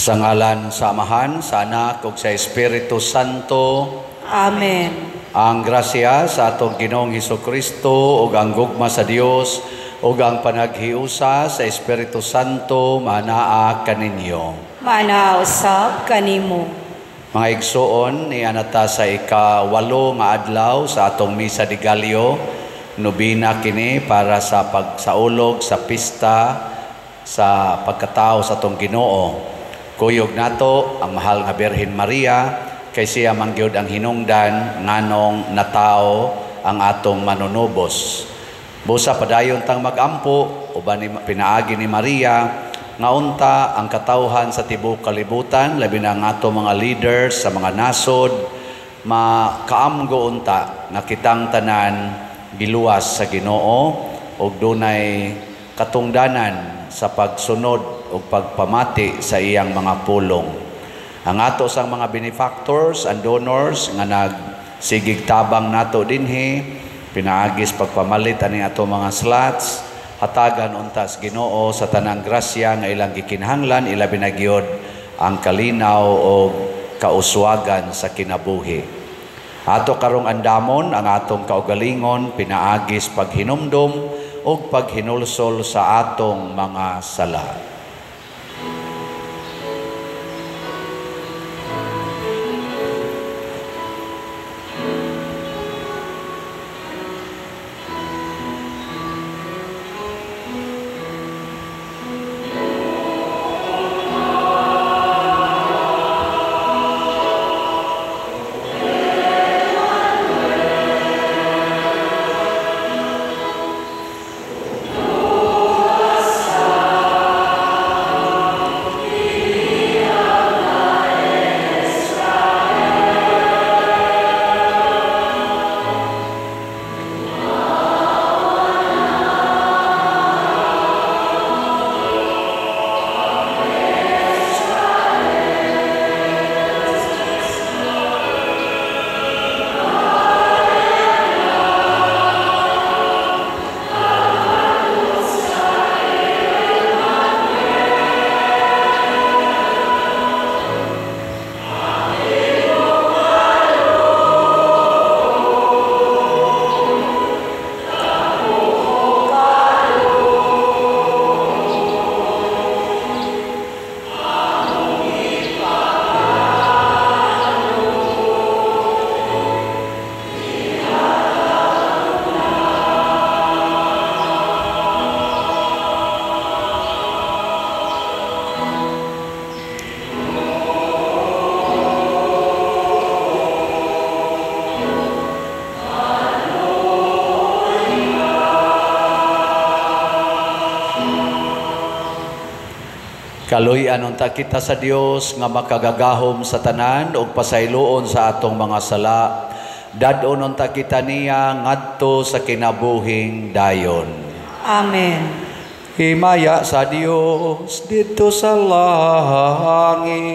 Sa ngalan sa Amahan, sa Anak ug sa Espiritu Santo. Amen. Ang grasya sa atong Ginoong Hesukristo ug ang gugma sa Dios ug ang panaghiusa sa Espiritu Santo manaa kaninyo. Manaa usab kanimo. Mga igsoon, niana ta sa ika-8 nga adlaw sa atong Misa de Gallo. Nobina kini para sa pagsaulog sa pista sa pagkatao sa atong Ginoo. Kuyog nato ang mahal nga Birhen Maria kay siya man gyud ang hinungdan nganong natao ang atong manunubos. Busa padayon tang magampo uban ni pinaagi ni Maria nga unta ang katawhan sa tibuok kalibutan, labi na ang ato mga leaders sa mga nasod, makaamgo unta nga kitang tanan giluwas sa Ginoo ug dunay katungdanan sa pagsunod ug pagpamati sa iyang mga pulong. Ang ato sang mga benefactors and donors nga nagsigig tabang nato dinhi, pinaagis pagpamalit ani ato mga slots, hatagan untas Ginoo sa tanang grasya nga ilang gikinahanglan, ilabi na gyud ang kalinaw o kauswagan sa kinabuhi. Ato karong andamon ang atong kaugalingon pinaagis paghinumdum ug paghinulsol sa atong mga sala. Kaluy-an unta kita sa Dios nga makagagahom sa tanan ug pasayloon sa atong mga sala. Dad-on unta kita niya ngadto sa kinabuhing dayon. Amen. Himaya sa Dios didto sa langit.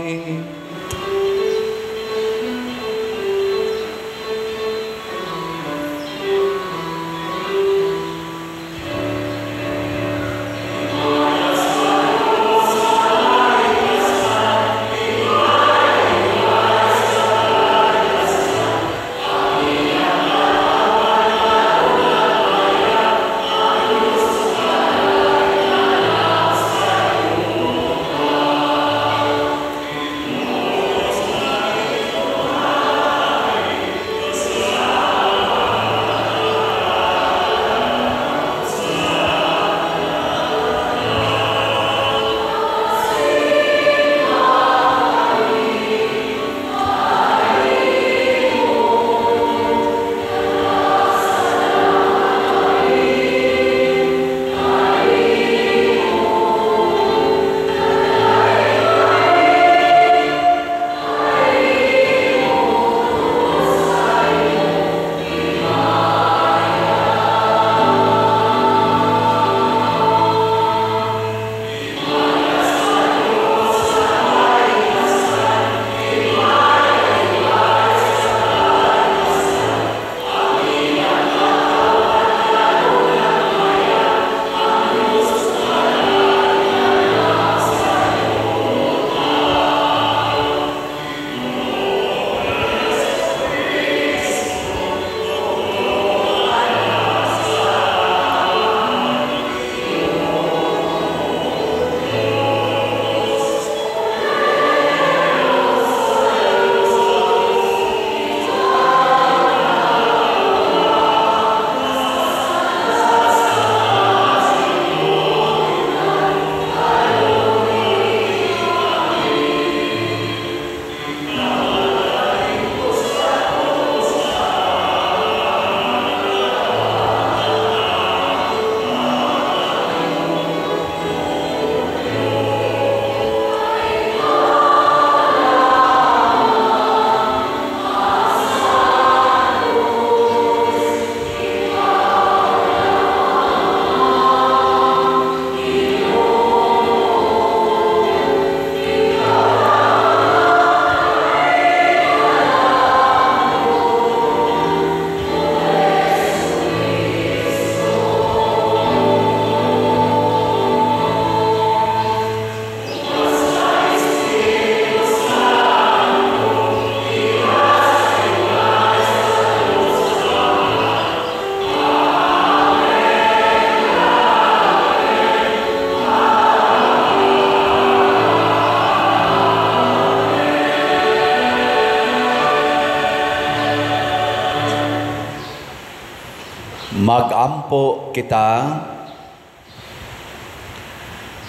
Magampo kita.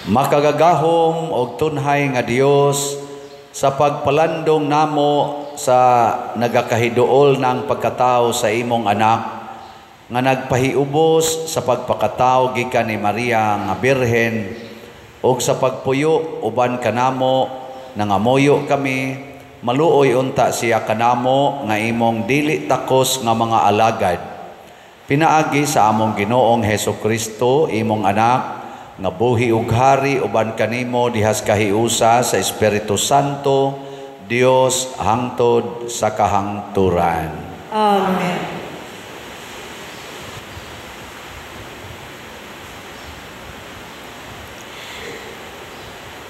Makagagahom og tunhay nga Dios, sa pagpalandong namo sa nagakahiduol ng pagkatao sa imong anak nga nagpahiubos sa pagpakatao gikan ni Maria nga Birhen ug sa pagpuyo uban kanamo, nangamuyo kami maluoy unta siya kanamo nga imong dili takos nga mga alagad. Pinaagi sa among Ginoong Heso Kristo, imong anak, nga buhi ug hari uban kanimo dihas kahiusa sa Espiritu Santo, Dios hangtod sa kahangturan. Amen.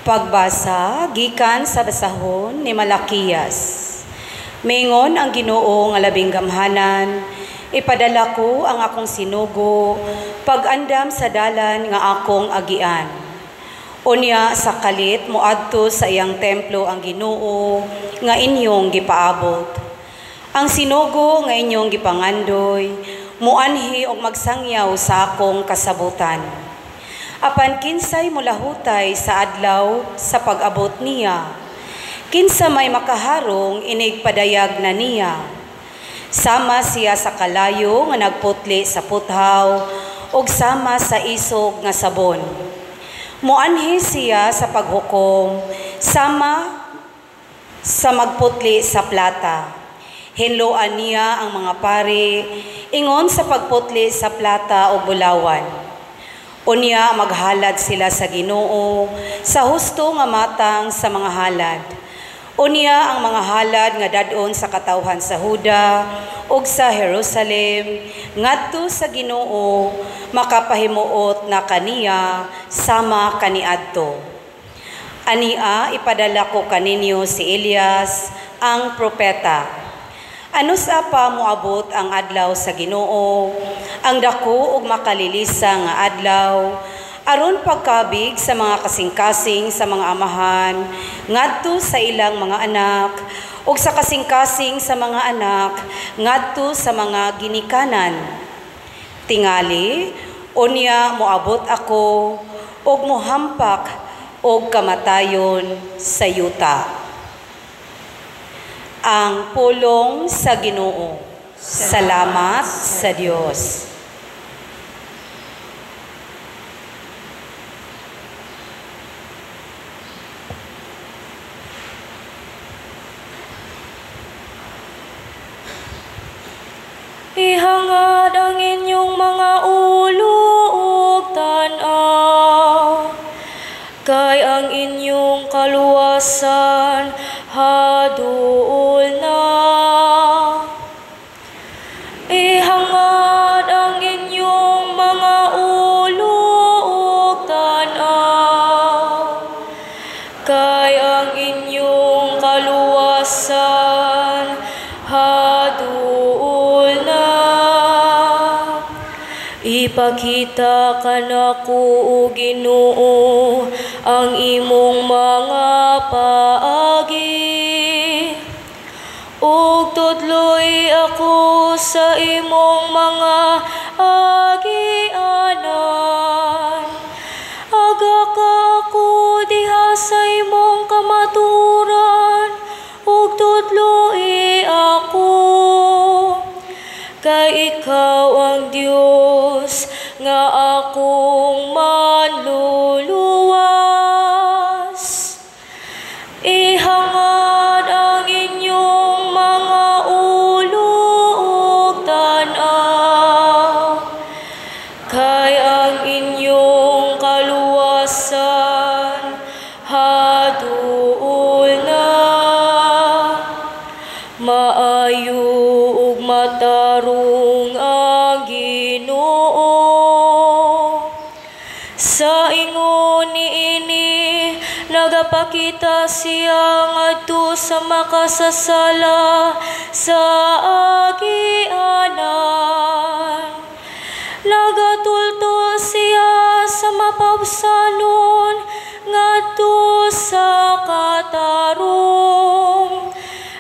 Pagbasa gikan sa basahon ni Malakias. Mingon ang Ginoo nga labing gamhanan, ipadala ko ang akong sinugo pag-andam sa dalan nga akong agian. Unya sa kalit moadto sa iyang templo ang Ginoo nga inyong gipaabot. Ang sinugo nga inyong gipangandoy muanhi og magsangyaw sa akong kasabutan. Apan kinsay mulahutay sa adlaw sa pag-abot niya, kinsa may makaharong inig padayag na niya. Sama siya sa kalayo nga nagputli sa puthaw ug sama sa isog nga sabon. Muanhi siya sa paghukom sama sa magputli sa plata. Hinloan niya ang mga pari ingon sa pagputli sa plata o bulawan. Unya maghalad sila sa Ginoo sa husto nga matang sa mga halad. Unya ang mga halad nga dad-on sa katawhan sa Huda ug sa Jerusalem ngadto sa Ginoo makapahimuot na kaniya sama kaniadto. Ania ipadala ko kaninyo si Elias ang propeta. Ano sa pa moabot ang adlaw sa Ginoo, ang dako ug makalilisa nga adlaw, aron pagkabig sa mga kasing-kasing sa mga amahan ngadto sa ilang mga anak, ug sa kasing-kasing sa mga anak ngadto sa mga ginikanan. Tingali unya moabot ako ug mohampak og kamatayon sa yuta. Ang pulong sa Ginoo. Salamat sa Dios. Ihangad ang inyong mga ulo ug tan-aw, kay ang inyong kaluwasan haduol na. Ihangad ang inyong mga ulo ug tan-aw, kay ang inyong kaluwasan haduol na. Ipakita kanako, o Ginoo, ang imong mga paagi, ug tudloy ako sa imong mga agianan. Aga ka ako diha sa imong kamatuoran, ug tudloy ako, kay ikaw ang Dios nga akong manluluwas. Ihangad ang inyong mga ulo ug tan-aw, kay ang inyong kaluwasan haduol na. Maayo ug matarong ang Ginoo. Sa ingon niini nagapakita siya ngadto sa makasasala sa agianan. Nagatultol siya sa mapabsanon ngadto sa katarong.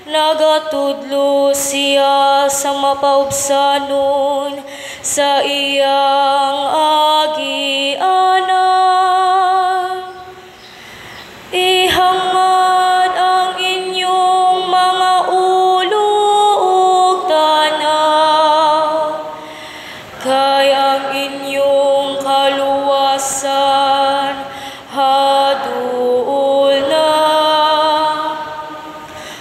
Nagatultol Magatudlo siya sa mapaubsanon sa iyang agianan. Ihangad ang inyong mga ulo ug tan-aw, kay ang inyong kaluwasan haduol na.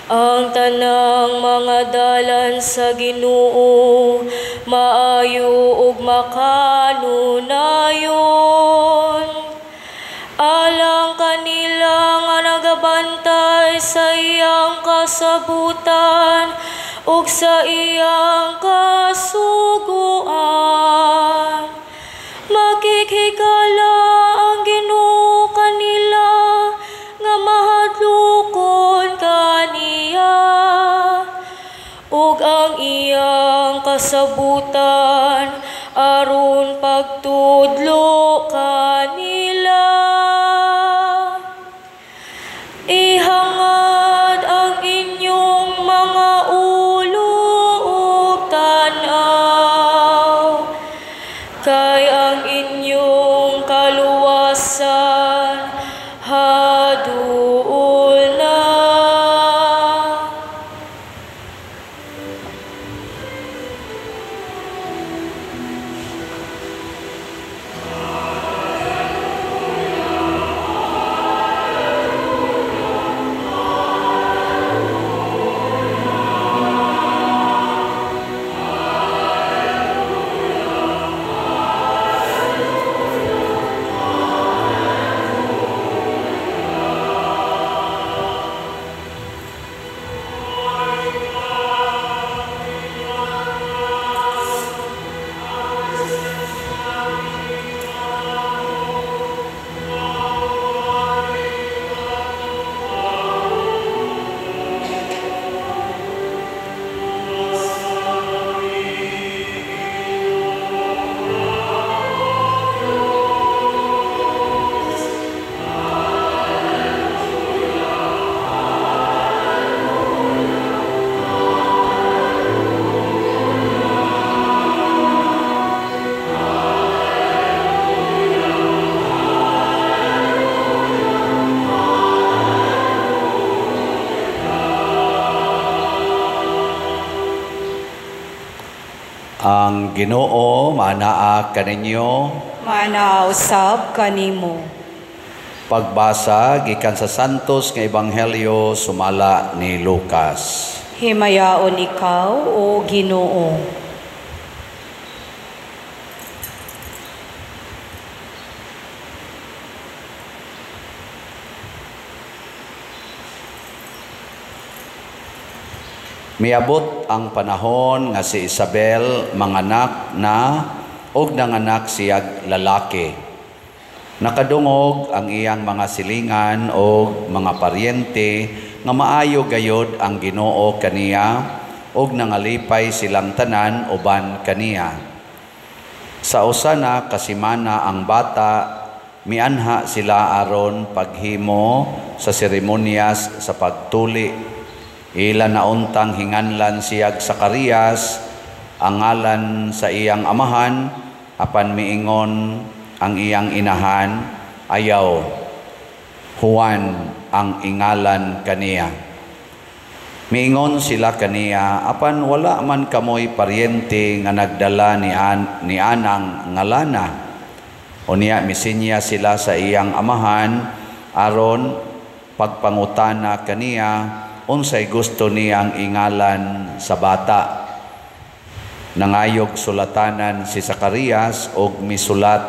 Ang tanang mga dalan sa Ginoo maayo ug makanunayon. Alang kanila nga nagabantay sa iyang kasabutan ug sa iyang kasuguan. Makighigala ang Ginoo kanila nga mahadlokon kaniya, ug ang iyang kasabutan aron pagtudlo kanila. Ihangad ang inyong mga ulo ug tan-aw, kay ang inyong kaluwasan haduol na. Ang Ginoo maanaa kaninyo, Maanaa usab kanimo. Pagbasa gikan sa Santos nga Ebanghelyo sumala ni Lucas. Himayaon ikaw, o Ginoo. Miabot ang panahon nga si Isabel manganak na og nanganak siyag lalaki. Nakadungog ang iyang mga silingan og mga paryente nga maayo gayod ang Ginoo kaniya og nangalipay silang tanan uban kaniya. Sa usa na kasimana ang bata, mianha sila aron paghimo sa seremonyas sa pagtuli. Ila nauntang hinganlan siyag Sakarias, ang ngalan sa iyang amahan, apan miingon ang iyang inahan, ayaw, Juan ang ingalan kaniya. Miingon sila kaniya, apan wala man kamoy paryente nga nagdala ni anang ngalana. Unya misinya sila sa iyang amahan, aron pagpangutana kaniya, unsay gusto niyang ingalan sa bata. Nangayog sulatanan si Sakarias og misulat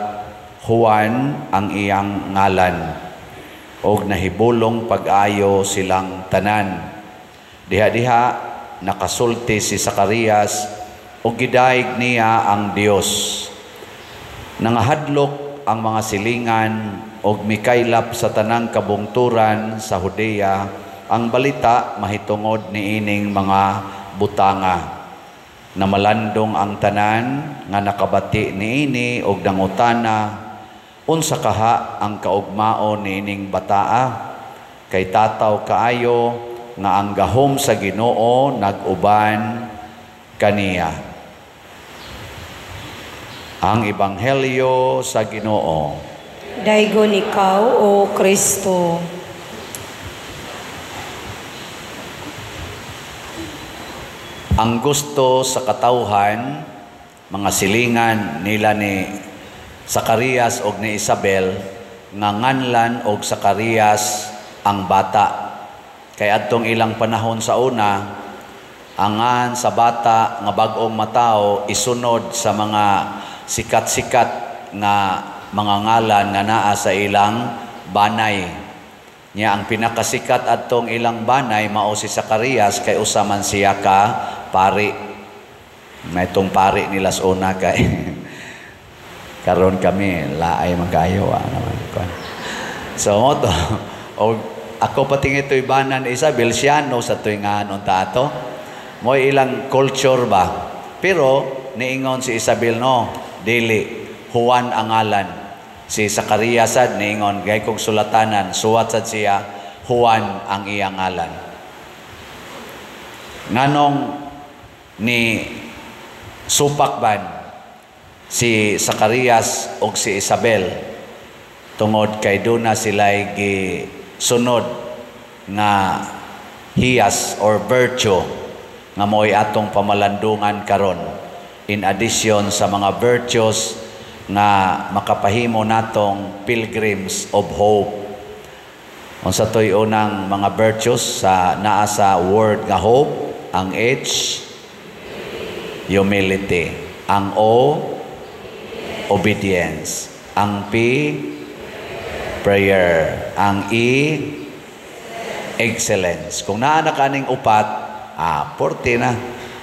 Juan ang iyang ngalan, og nahibulong pag-ayo silang tanan. Diha-diha nakasulti si Sakarias og gidaig niya ang Dios. Nangahadlok ang mga silingan og mikaylap sa tanang kabungturan sa Judea ang balita mahitungod niining mga butanga. Namalandong ang tanan nga nakabati niini og nangutana, unsa kaha ang kaugmaon niining bataa? Kay tataw kaayo, nga ang gahom sa Ginoo nag-uban kaniya. Ang Ebanghelyo sa Ginoo. Daygon ikaw, O Kristo. Ang gusto sa katawhan, mga silingan nila ni Zacarias og ni Isabel, nga nganlan og Zacarias ang bata. Kay adtong ilang panahon sa una, angan sa bata nga bag-ong matao isunod sa mga sikat-sikat nga mga ngalan nga naa sa ilang banay. Nya ang pinakasikat adtong ilang banay mao si Zacarias kay usa man siya ka pari. May itong pari nila sa una kay karon kami laay man kayo naman kon. So mo to og ako pating ito'y banan Isabel siya no sa tuwing nga unta ato. Mo ilang culture ba? Pero niingon si Isabel no, dili Juan ang ngalan. Si Zacarias sad niingon gay kog sulatanan, suwat sad siya Juan ang iyang ngalan. Nganong ni supak ban si Zacarias og si Isabel tungod kay duna sila'y gisunod nga hiyas or virtue nga mo'y atong pamalandungan karon, in addition sa mga virtues nga makapahimo natong pilgrims of hope. Unsa to'y unang mga virtues sa naa sa word nga hope? Ang H, humility. Ang O, obedience. Ang P, prayer. Ang E, excellence. Kung naa na kaning upat, 40 na.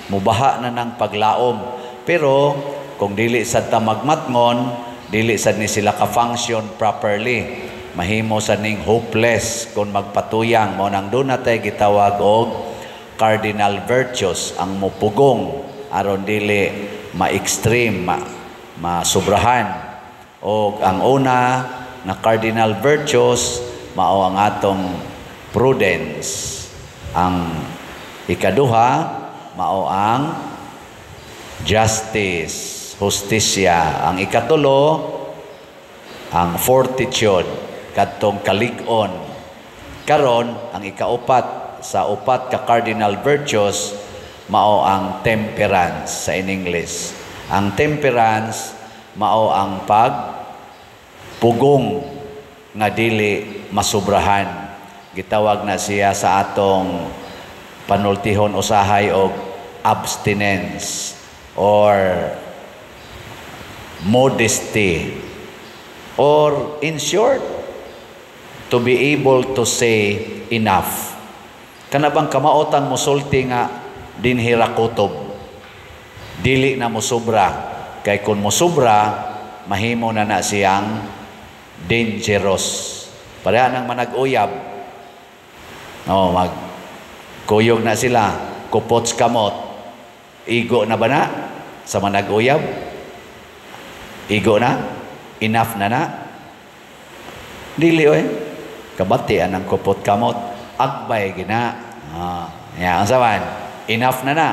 Mubaha na ng paglaom. Pero kung dili sad ta magmatngon, dili sad ni sila ka-function properly. Mahimo sad ning hopeless kung magpatuyang. Mao nang doon natay gitawag og cardinal virtues, ang mupugong aron dili ma-extreme, masubrahan. Og ang una na cardinal virtues mao ang atong prudence. Ang ikaduha mao ang justice, hustisya. Ang ikatulo ang fortitude, kadtong kalig-on. Karon ang ikaupat sa upat ka cardinal virtues mao ang temperance sa in English. Ang temperance mao ang pagpugong nga dili masubrahan. Gitawag na siya sa atong panultihon usahay og abstinence or modesty, or in short, to be able to say enough. Kana bang kamaotang mosulti nga dinhi ra kutob, dili na mosobra, kay kung mosobra mahimo na na siyang dangerous. Pareha nang manag-uyab, no, magkuyog na sila, kupots kamot, igo na ba na sa manag-uyab? Igo na? Enough na na? Dili oy. Kabati anang kupot kamot, agbay gina. Ya, ang saban, enough na na.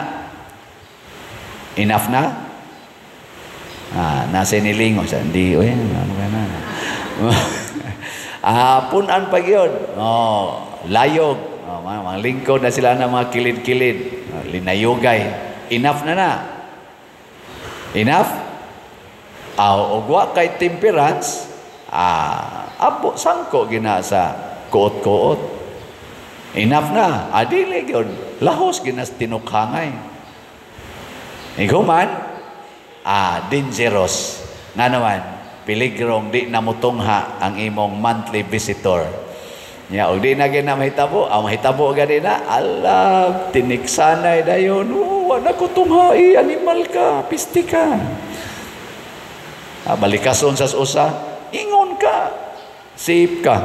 Enough na? Nasa nilingon sa hindi oy, ano ka na. Punan pa gyud. Oh, layog. Oh, mga lingkod na sila ng mga kilid-kilid. Oh, linayugay. Enough na na. Enough? Og wa kay temperance, abo sangko gina sa kuot-kuot. Enough na. Adili gyud. Lahos gina sa tinukhangay. Iguman, dangerous. Nga naman, piligrong di na mutungha ang imong monthly visitor. Nya, og di na gina mahitabo, ang mahitabo gani na, ala, tiniksanay dayon. Oh, wa na ko tungha, animal ka, pisti ka. Balikason sa usa, ingon ka, safe ka.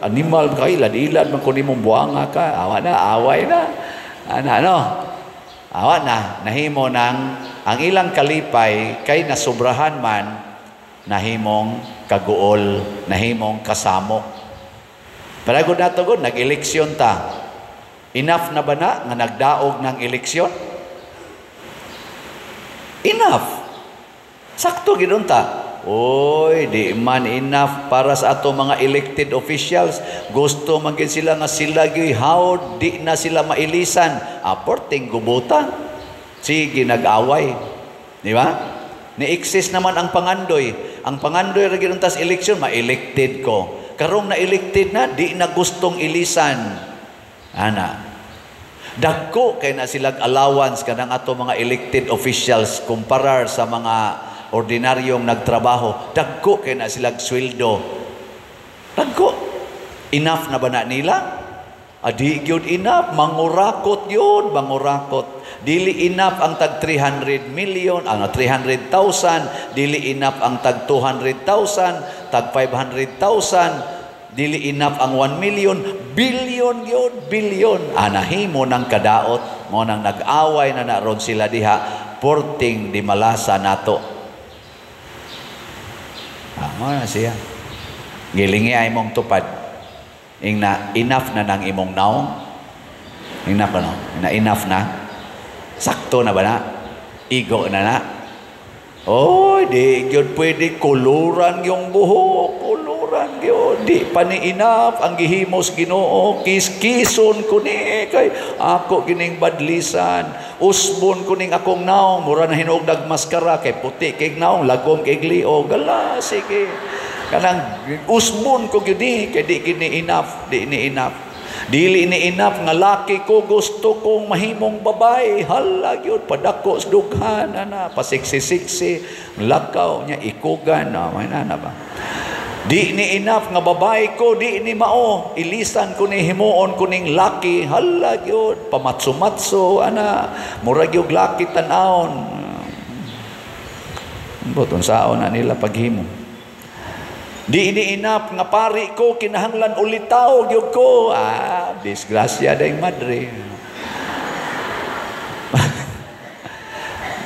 Animal ka, ilad-ilad man kun imong buanga ka, awa na, away na. Ana, ano? Awa na, nahimo nang ang ilang kalipay kay nasubrahan man, nahimong kaguol, nahimong kasamok. Pero gud nato gud, nag-eleksyon ta. Enough na ba na nga nagdaog ng eleksyon? Enough. Sakto gyud unta. Oy, di man enough para sa ato mga elected officials. Gusto man gyud sila nga sila gyud hawd, di na sila mailisan. Aporting gubuta. Sige, nag-away. Di ba? Ni-exist naman ang pangandoy. Ang pangandoy ra gyud unta sa eleksyon, ma-elected ko. Karong na-elected na, di na gustong ilisan. Ana. Dagko kay na silag allowance kanang ato mga elected officials kumparar sa mga ordinaryong nagtrabaho. Dagko kay na silag sweldo. Dagko. Enough na ba na nila? Adi gyud enough, mangurakot yun, mangurakot. Dili enough ang tag 300 million, ang 300,000, dili enough ang tag 200,000, tag 500,000, dili enough ang 1 million, billion yun, billion. Anahimo ng kadaot, mo nang nag-away na naron sila diha, porting di malasa nato. Mo na siya. Gilingi ay mong tupad. Ing na enough na nang imong naong. Enough na, no? Na enough na. Sakto na ba na? Igo na na. Oy, di gyud pwede kuluran yung buhok, kuluran gyud. Di pa ni enough ang gihimos Ginoo, kiskison ko ni kay ako gining badlisan. Usbon ko ning akong naong, mura na hinuog nagmaskara kay puti kay naong, lagom kay liog. Gala, sige. Kanang usbon ko gyud ni kay di kini enough, di ni enough. Dili ni enough nga laki ko gusto kong mahimong babae. Hala gyud padako sa dughan ana, pasiksi-siksi, lakaw niya ikugan na may nana ba. Di ni enough nga babae ko, di ni mao, ilisan ko ni himuon ko ning laki. Hala gyud pamatso-matso ana, murag gyud laki tan-awon. Ambot unsaon na nila paghimo. Di ini enough nga pari ko kinahanglan ulitaw gyud ko. Ah, disgrasya dayng madre.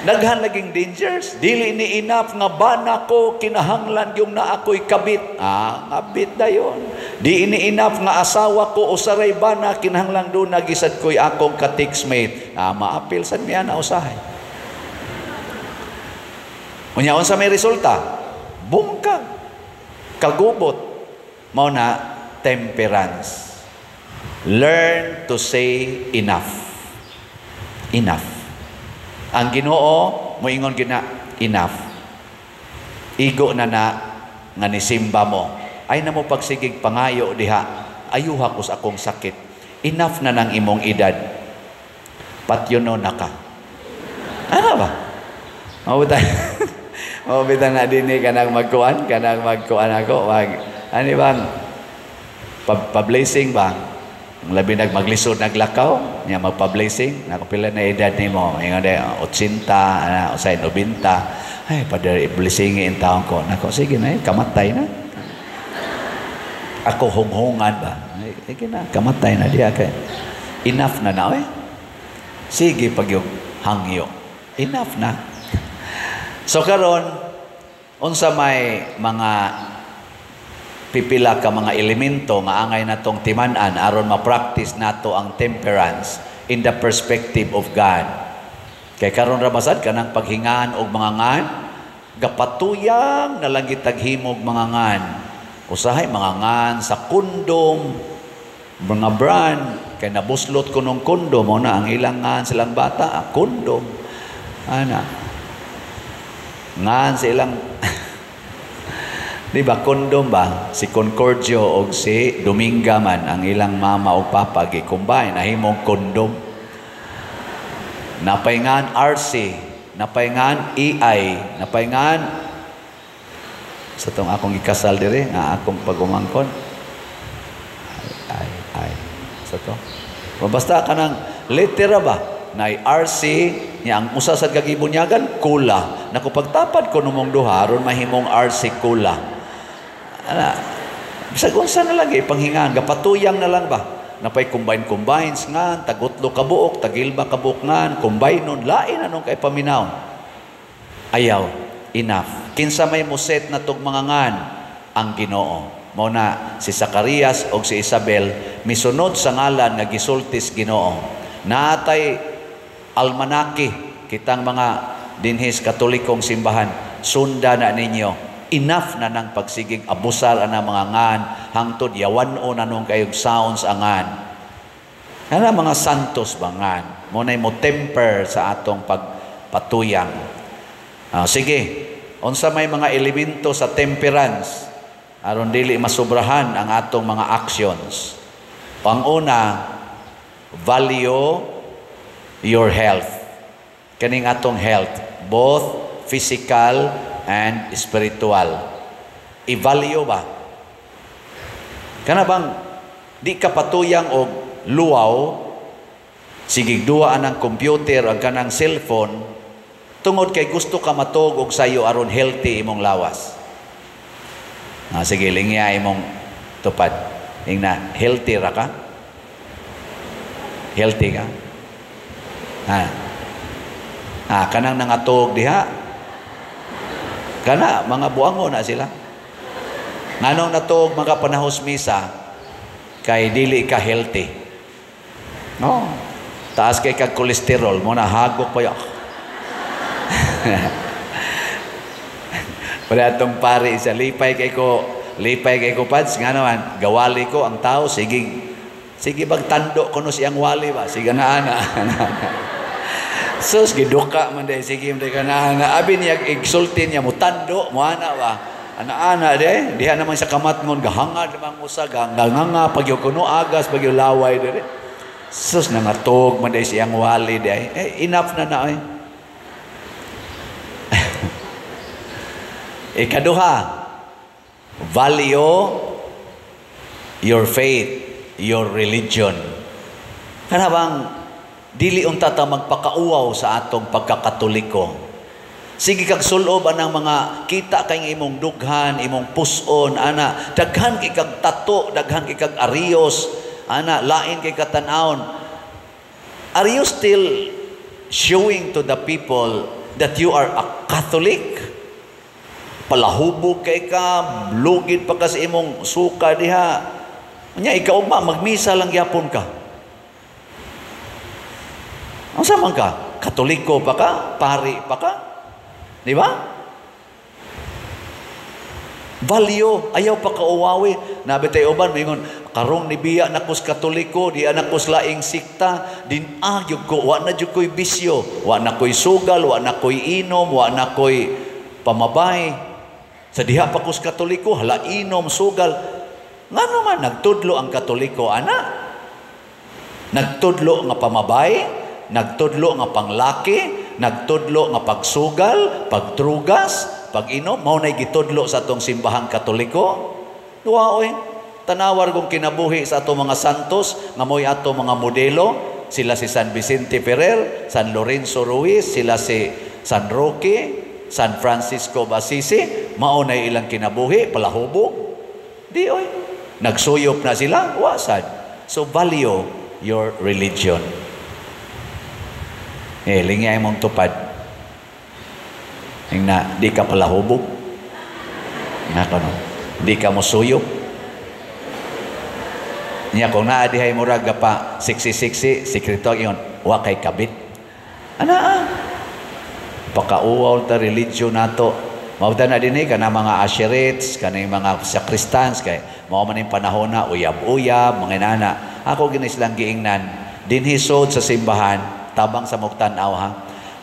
Daghan laging dangers. Dili ni enough nga bana ko kinahanglan yung na ako'y kabit. Ah, ngabit dayon. Di ini enough nga asawa ko usaray bana kinahanglan do nagisad ko'y akong ka-textmate. Ah, maapil sad miya na usahay. Unya unsa may resulta? Bungkag. Kagubot. Mao na temperance. Learn to say enough. Enough. Ang Ginoo moingon gina enough. Igo na na nga nisimba mo. Ay na mo pagsigig pangayo diha. Ayuha ko sa akong sakit. Enough na nang imong edad. Patyono na ka. Ano ba? Mao bitaw na dinhi kanang magkuan ako, mag ani bang pa-blessing ba? Ang labi nagmaglisod naglakaw, niya magpa-blessing, nakapila na edad nimo, ingon day 80, ana usay 90. Ay padre i-blessing in taon ko. Nako sige na, kamatay na. Ako hunghungan ba? Ay, sige na, kamatay na diha kay enough na na oy. Sige pagyog hangyo. Enough na. So karon unsa may mga pipila ka mga elemento nga angay natong timan-an aron ma-practice nato ang temperance in the perspective of God. Kay karon ra basad kanang paghingaan og mga ngan, gapatuyang na lang gitaghimog mga ngan. Usahay mga ngan sa kondom, mga brand kay nabuslot ko nung kondom mo na ang ilang ngan silang bata, kondom. Ana. Ngan sa ilang di ba kondom ba si Concordio og si Dominga man ang ilang mama og papa gi-combine nahimong kondom. Napay ngan RC, napay ngan EI, napay ngan sa tong akong gikasal diri nga akong pagumangkon. Ay ay sa to. Basta kanang litera ba nay RC niya ang usa sa gagibunyagan kula. Naku pagtapad ko numong duha aron mahimong RC kula. Ana bisag unsa na lang ipanghingaan, gapatuyang na lang ba. Napay combine-combines ngan, tagutlo ka buok, tagilba ka buok ngan, combine nun, lain anong kay paminaw. Ayaw, enough. Kinsa may muset na tog mga ngan, ang Ginoo. Mao na si Zacarias og si Isabel misunod sa ngalan nga gisultis Ginoo. Natay almanaki kitang mga dinhis Katolikong simbahan, sunda na ninyo. Enough na nang pagsigig abusar ana mga ngan hangtod yawan-o na nung kayog sounds angan. Kana mga santos ba ngan? Mo nay mo temper sa atong pagpatuyang. Sige, unsa may mga elemento sa temperance aron dili masubrahan ang atong mga actions? Panguna, value your health. Kaning atong health, both physical and spiritual. I-value ba? Kana bang di ka patuyang og luwaw, sige duwa ang computer ang kanang cellphone, tungod kay gusto ka matug og sayo aron healthy imong lawas. Sige, lingya imong tupad. Ingna, healthy ra ka? Healthy ka? Ha? Kanang nangatog diha. Kana, mga buango na sila. Nganong natuog mga panahos misa, kay dili ka healthy. No. Taas kay kag kolesterol, mo na hagok pa yun. Wala atong pare sa lipay kay ko pads, nga naman, gawali ko ang tao, sige, sige bagtando ko no siyang wali ba, sige na ana. Sus, giduka man day, sige man day ka na ana. Abi niya, igsulti niya, mutando, mo ana ba? Ana-ana de, diha naman sa kamat ngon, gahangad naman usa, ganganga, pagyo kuno agas, pagyo laway dire. Sus, nangatog man day siyang wali day. Eh, enough na na eh. Ikaduha, value your faith, your religion. Kana bang dili unta ta magpakauwaw sa atong pagkakatoliko. Sige kag sulob anang mga kita kay imong dughan, imong puson, ana, daghan kay kag tato, daghan kay kag arios, ana, lain kay katan-awon. Are you still showing to the people that you are a Catholic? Palahubog kay ka, lugid pa ka sa imong suka diha. Nya ikaw ba magmisa lang gyapon ka? Unsa man ka? Katoliko pa ka? Pari pa ka? Di ba? Value, ayaw pa kauwawi. Nabi tayo uban, maingon, karong ni biya na kus Katoliko, di anak kus laing sikta, din gyud ko, wa na jud ko'y bisyo, wa na ko'y sugal, wa na ko'y inom, wa na ko'y pamabay. Sa diha pa kus Katoliko, hala inom, sugal. Ngano man nagtudlo ang Katoliko, ana? Nagtudlo nga pamabay, nagtudlo nga panglaki, nagtudlo nga pagsugal, pagdrugas, pag-inom, mao nay gitudlo sa atong simbahang Katoliko. Duwa oy, tanawar kong kinabuhi sa atong mga santos, nga mo'y ato mga modelo, sila si San Vicente Ferrer, San Lorenzo Ruiz, sila si San Roque, San Francisco Assisi, mao nay ilang kinabuhi, palahubog. Di oy, nagsuyop na sila, wasad. So value your religion. Eh, lingay mong tupad. Ingna, di ka palahubog. Nga no? Di ka musuyop. Niya, kung naa dihay murag pa, siksi-siksi, sikreto yun, wa kay kabit. Ana, ah. Pakauwaw ta religion nato. Mauta na din eh, kana mga asherets, kana mga sakristans, kay mao man yung panahon na, uyab-uyab, mga inana. Ako gini silang giingnan, dinhisod sa simbahan, tabang sa mugtan-aw ha.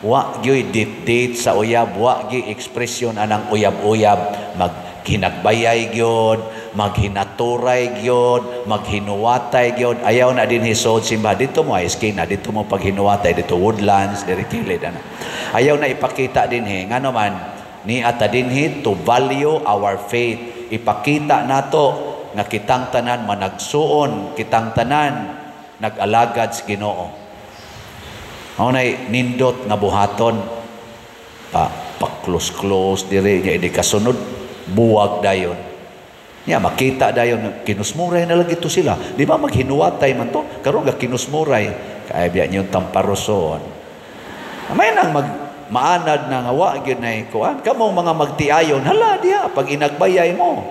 Wa gyoy date sa uyab, wa gyoy ekspresyon anang uyab-uyab, maghinagbayay gyud, maghinaturay gyud, maghinuwatay gyud. Ayaw na din hisod simbahan. Dito mo ay eskina, dito mo paghinuwatay, dito Woodlands, diri kilid ana. Ayaw na ipakita dinhi ngano man ni ata dinhi to value our faith. Ipakita nato nga kitang tanan managsuon, kitang tanan nag-alagad sa Ginoo. Mao nay nindot nga buhaton pa pa-close-close dire nya di kasunod buwag dayon. Nya makita dayon kinusmuray na lang ito sila. Di ba maghinuwatay man to? Karon ga kinusmuray kay biya niyo tamparoson. May nang mag maanad na nga wa gyud nay kuan kamong mga magtiayon hala diha pag inagbayay mo.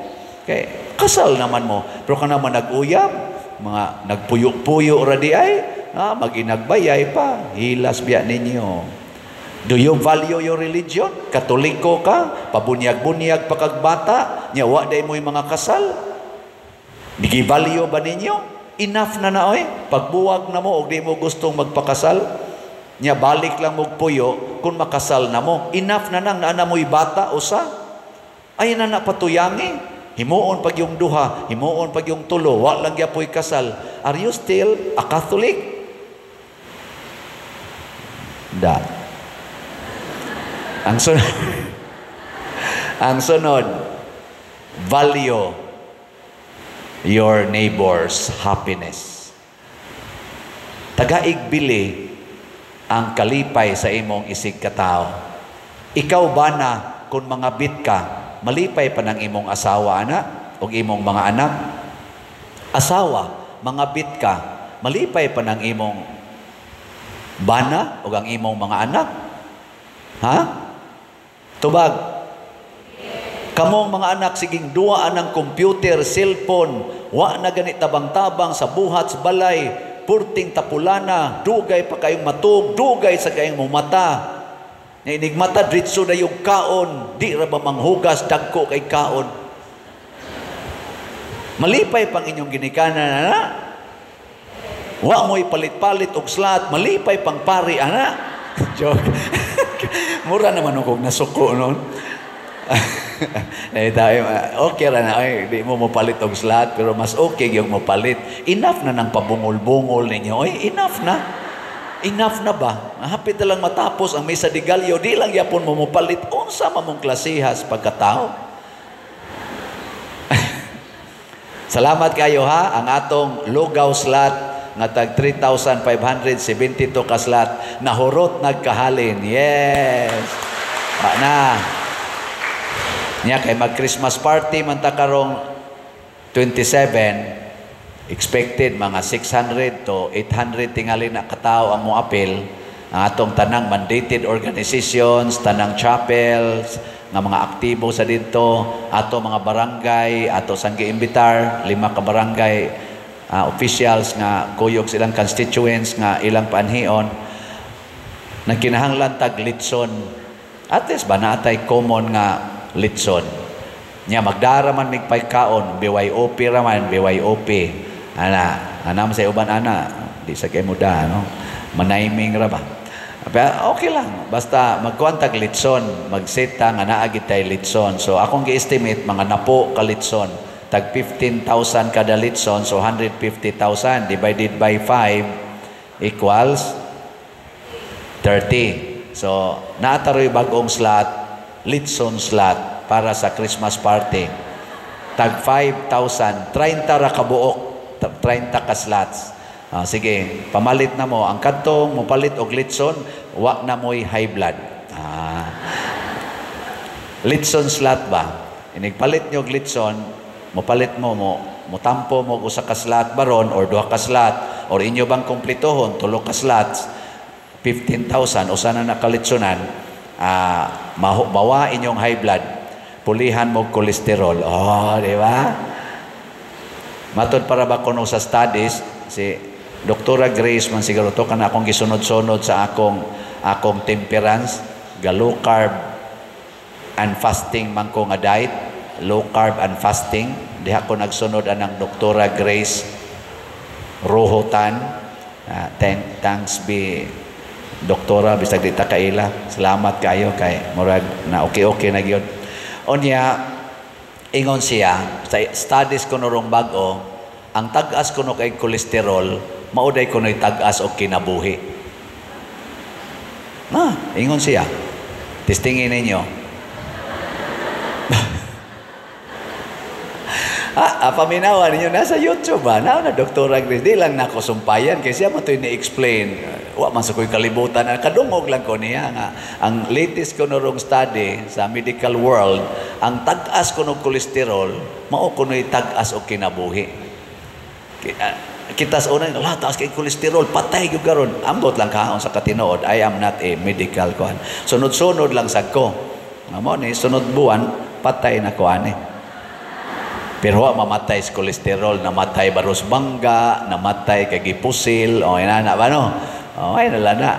Kay Kasal naman mo. Pero ka naman nag-uyab, mga nagpuyo-puyo ra di ay, mag-inagbayay pa, hilas biya ninyo. Do you value your religion? Katoliko ka, pabunyag-bunyag pa kag bata, nya wa day mo'y mga kasal. Gi-value ba ninyo? Enough na na oy. Pagbuwag na mo og di mo gustong magpakasal, nya balik lang mo puyo kung makasal na mo. Enough na nang naa mo'y bata usa. Ay na na patuyangi. Himuon pag yung duha, himuon pag yung tulo, wa lang gyapoy kasal. Are you still a Catholic? Da. Ang sunod, value your neighbor's happiness. Tagaig bili ang kalipay sa imong isig katao. Ikaw ba na kung mga bit ka, malipay pa ng imong asawa ana o imong mga anak? Asawa, mga bit ka, malipay pa ng imong bana o ang imong mga anak? Ha? Tubag. Kamong mga anak, siging duwa ng computer, cellphone, wa na gani tabang-tabang sa buhat sa balay, purting tapulana, dugay pa kayong matug, dugay sa kayong mumata. Nga inigmata, dritso na yung kaon, di ra ba manghugas, dagko kay kaon. Malipay pang inyong ginikanan, ana. Wa mo'y palit-palit og slot, malipay pang pari, ana. Joke. Mura naman akong nasuko noon. Eh, tayo, okay ra na, ay, di mo mopalit og slot, pero mas okay yung mopalit. Enough na ng pabungol-bungol ninyo. Ay, enough na. Enough na ba? Hapit na lang matapos ang Misa de Gallo, di lang yapon mo mopalit. Unsa mamong klasehas pagkatao? Salamat kayo ha. Ang atong lugaw slot nga tag 3,572 ka slot nahurot nagkahalin. Yes. Pa na. Nya kay mag Christmas party man ta karong 27, expected mga 600 to 800 tingali na katao ang moapil. Ang atong tanang mandated organizations, tanang chapels nga mga aktibo sa didto, ato mga barangay, ato sang giimbitar lima ka barangay officials nga kuyog silang constituents nga ilang paanhion, nagkinahanglan tag litson. At least ba naatay common nga litson. Nya magdara man mig pagkaon, BYOP ra man, BYOP. Ana, ana man sa uban ana, di sa kay muda no. Manaiming ra ba. Pero okay lang, basta magkuan tag litson, magseta nga naa gid tay litson. So akong gi-estimate mga napo ka litson, tag 15,000 kada litson, so 150,000 divided by 5 equals 30. So naataroy bag-ong slot, litson slot para sa Christmas party. Tag 5,000, 30 ra kabuok, 30 ka slots. Sige, pamalit na mo ang kadtong mopalit og litson, wa na mo'y high blood. Litson slot ba? Inigpalit nyo og litson, mopalit mo mo motampo mo og usa ka slot baron or duha ka slot or inyo bang kumpletohon tulo ka slots, 15,000 usa na nakalitsonan, mawa inyong high blood, pulihan mo kolesterol. Oh, di ba? Matod para ba kuno sa studies si Doktora Grace man siguro to kana akong gisunod-sunod sa akong temperance, ga low carb and fasting man ko nga diet, low carb and fasting. Diha ko nagsunod anang Doktora Grace Rohotan. Thanks be Doktora, bisag di ta kaila. Salamat kayo kay murag na okay-okay na gyud. Unya ingon siya sa studies kuno rong bag-o, ang tag-as kuno kay kolesterol mao day kuno'y tag-as og kinabuhi. Na, ingon siya. Testingin ninyo. Paminawan ninyo nasa YouTube ba? Na na Doktora Grace, di lang nako sumpayan kay siya man to'y ni-explain. Wa man sa ko'y kalibutan. Kadungog lang ko niya nga ang latest kuno rong study sa medical world, ang tag-as kuno kolesterol mao kuno'y tag-as og kinabuhi. Kita sa una, la taas kay kolesterol, patay gyud karon. Ambot lang kaon sa katinood. I am not a medical kuan. Sunod-sunod lang sad ko. Amo ni sunod buwan patay na ko ani. Pero wa mamatay sa kolesterol, namatay baros bangga, namatay kay gipusil, o inana ba no? O ay nala na.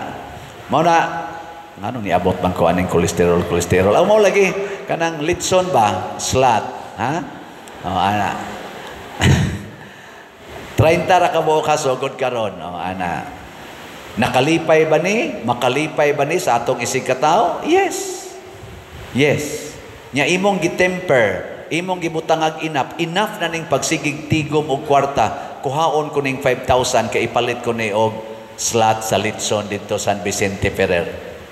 Mao na ngano niabot man ko aning kolesterol, kolesterol. Aw mao lagi kanang litson ba, slot, ha? O ana. 30 ra ka buok sugod karon, o ana. Nakalipay ba ni? Makalipay ba ni sa atong isig katawo? Yes. Yes. Nya imong gitemper, imong gibutangag enough, enough na ning pagsigig tigom og kwarta. Kuhaon ko ning 5,000 kay ipalit ko ni og slot sa litson didto San Vicente Ferrer.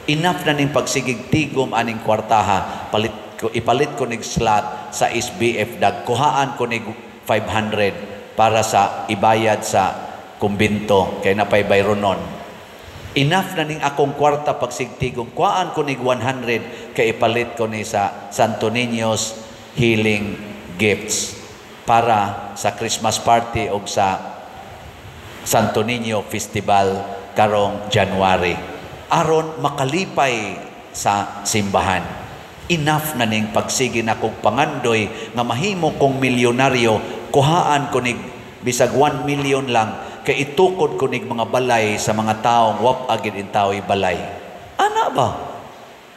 Enough na ning pagsigig tigom aning kwartaha, palit ko, ipalit ko nig slot sa SBF dag. Kuhaan ko nig 500 para sa ibayad sa kumbinto kay napay bayronon. Enough na ning akong kwarta pagsigtigom, kuhaan ko nig 100 kay ipalit ko ni sa Santo Niño's Healing Gifts para sa Christmas party o sa Santo Niño Festival karong January. Aron makalipay sa simbahan. Enough na ning pagsige na kong pangandoy nga mahimo kong milyonaryo, kuhaan ko nig bisag 1 million lang kay itukod ko nig mga balay sa mga taong wap agid intawoy balay. Ana ba?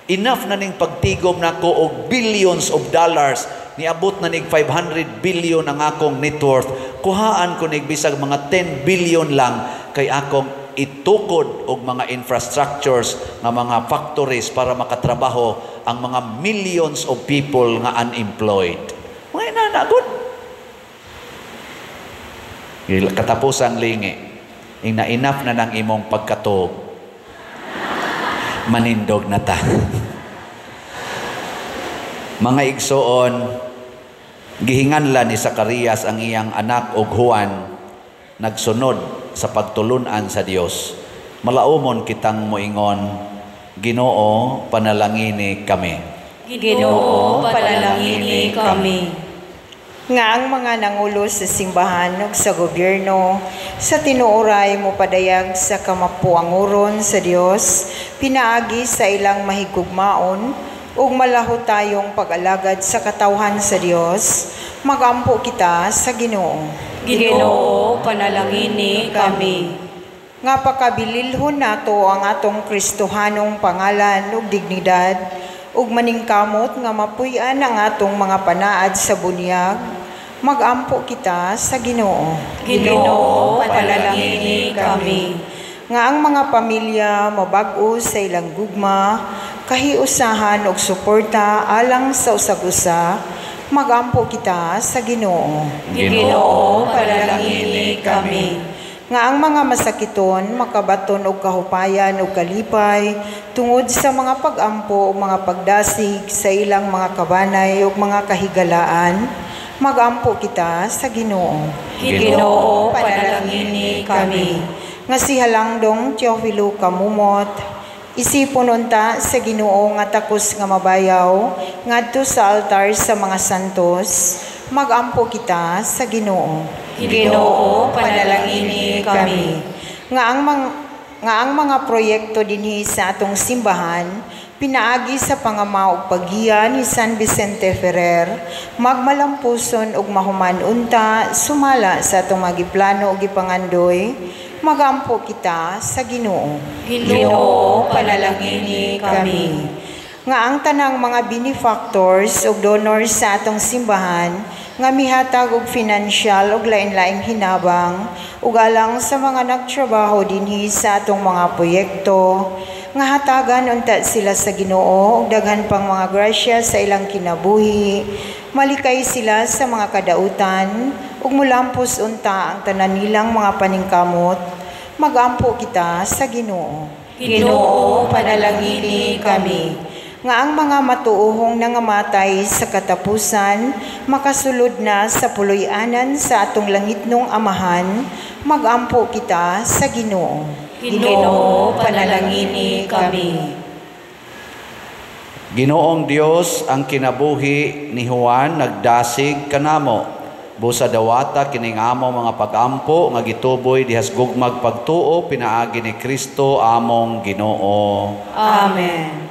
Enough na ning pagtigom nako og billions of dollars, niabot na nig 500 billion ang akong net worth, kuhaan ko nig bisag mga 10 billion lang kay akong itukod og mga infrastructures nga mga factories para makatrabaho ang mga millions of people nga unemployed. Mga inana, good. Katapusang lingi, ing na enough na ng imong pagkatuog, manindog na ta. Mga igsoon, gihinganlan ni Zacarias ang iyang anak og Juan, nagsunod sa pagtulunan sa Dios. Malaumon kitang moingon, Ginoo, panalangini kami. Ginoo, panalangini kami. Nga ang mga nangulo sa simbahan ug sa gobyerno sa tinuoray mo padayag sa kamapuanguron sa Dios, pinaagi sa ilang mahigugmaon ug malahutayong pag-alagad sa katawhan sa Dios, magampo kita sa Ginoo. Ginoo, panalangini kami. Nga pakabililhon nato ang atong Kristohanong pangalan ug dignidad ug maningkamot nga mapuy-an ang atong mga panaad sa bunyag, magampo kita sa Ginoo. Ginoo, panalangini kami. Nga ang mga pamilya mabag-o sa ilang gugma, kahiusahan ug suporta alang sa usag-usa, magampo kita sa Ginoo. Ginoo, panalangini kami. Nga ang mga masakiton makabaton og kahupayan ug kalipay tungod sa mga pag-ampo ug mga pagdasig sa ilang mga kabanay ug mga kahigalaan, magampo kita sa Ginoo. Ginoo, panalangini kami. Nga si Halangdong Teofilo Kamumot, isipon unta sa Ginoo nga takos nga mabayaw ngadto sa altar sa mga santos, magampo kita sa Ginoo. Ginoo, panalangini kami. Nga ang mga proyekto dinhi sa atong simbahan pinaagi sa pangama ug paggiya ni San Vicente Ferrer, magmalampuson ug mahuman unta sumala sa atong magiplano ug gipangandoy, magampo kita sa Ginoo. Ginoo, panalangini kami. Nga ang tanang mga benefactors ug donors sa atong simbahan nga mihatag og financial ug lain-laing hinabang ug alang sa mga nagtrabaho dinhi sa atong mga proyekto, nga hatagan unta sila sa Ginoo ug daghan pang mga grasya sa ilang kinabuhi, malikay sila sa mga kadautan ug mulampos unta ang tanan nilang mga paningkamot, magampo kita sa Ginoo. Ginoo, panalangini kami. Nga ang mga matuohong nangamatay sa katapusan makasulod na sa puloy-anan sa atong langitnong Amahan, magampo kita sa Ginoo. Ginoo, panalangini kami. Ginoong Dios, ang kinabuhi ni Juan nagdasig kanamo. Busa dawata kining amo mga pagampo nga gituboy dihas gugmag pagtuo pinaagi ni Kristo among Ginoo. Amen.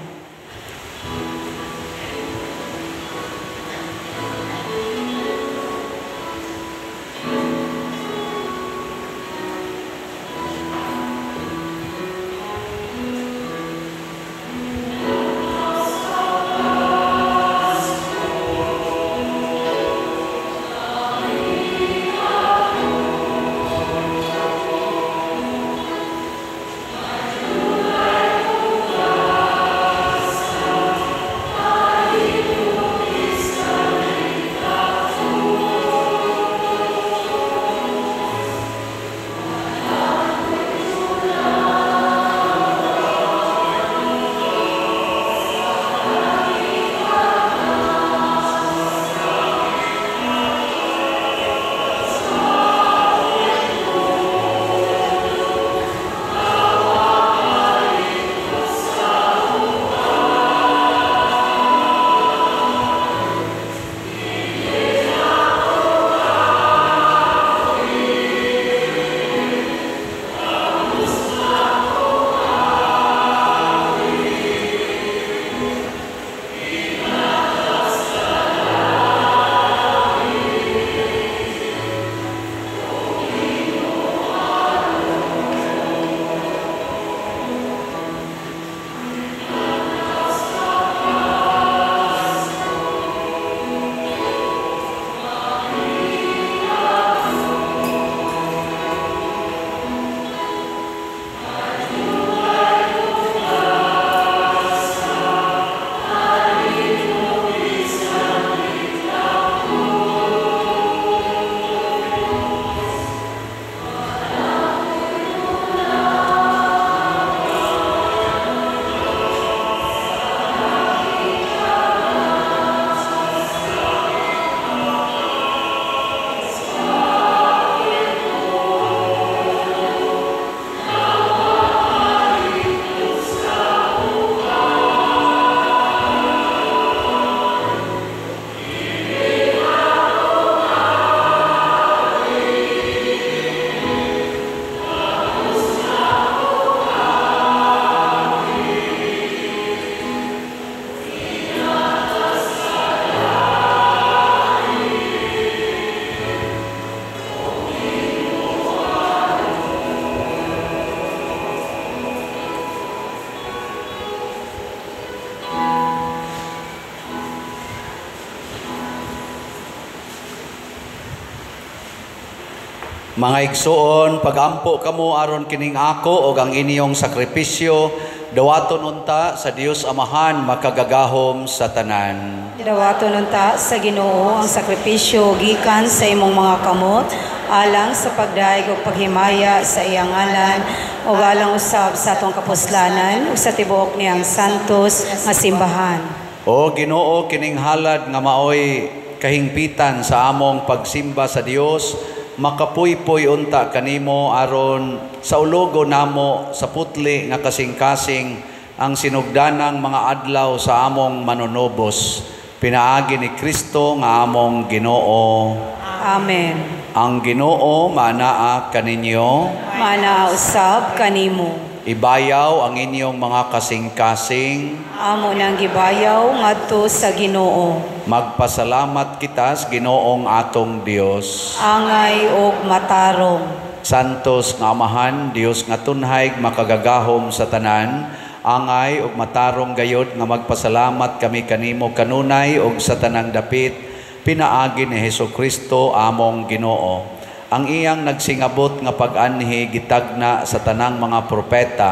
Mga igsuon, pagampo kamo aron kining ako og ang inyong sakripisyo, dawaton unta sa Dios Amahan makagagahom sa tanan. Dawaton unta sa Ginoo ang sakripisyo gikan sa imong mga kamot, alang sa pagdaig ug paghimaya sa iyang ngalan, ug alang usab sa atong kapuslanan ug sa tibuok niyang santos nga simbahan. O Ginoo, kining halad nga maoy kahingpitan sa among pagsimba sa Dios, makapuypoy unta kanimo aron sa ulogo namo sa putli nga kasing-kasing ang sinugdanang mga adlaw sa among manunubos. Pinaagi ni Kristo nga among Ginoo. Amen. Ang Ginoo maanaa kaninyo, Maanaa usab kanimo. Ibayaw ang inyong mga kasing-kasing. Amo nang gibayaw ngadto sa Ginoo. Magpasalamat kita sa Ginoong atong Dios. Angay og matarong. Santos nga Amahan, Dios nga tunhay makagagahom sa tanan, angay og matarong gayod nga magpasalamat kami kanimo kanunay og sa tanang dapit, pinaagi ni Hesukristo among Ginoo. Ang iyang nagsingabot nga pag-anhi gitagna sa tanang mga propeta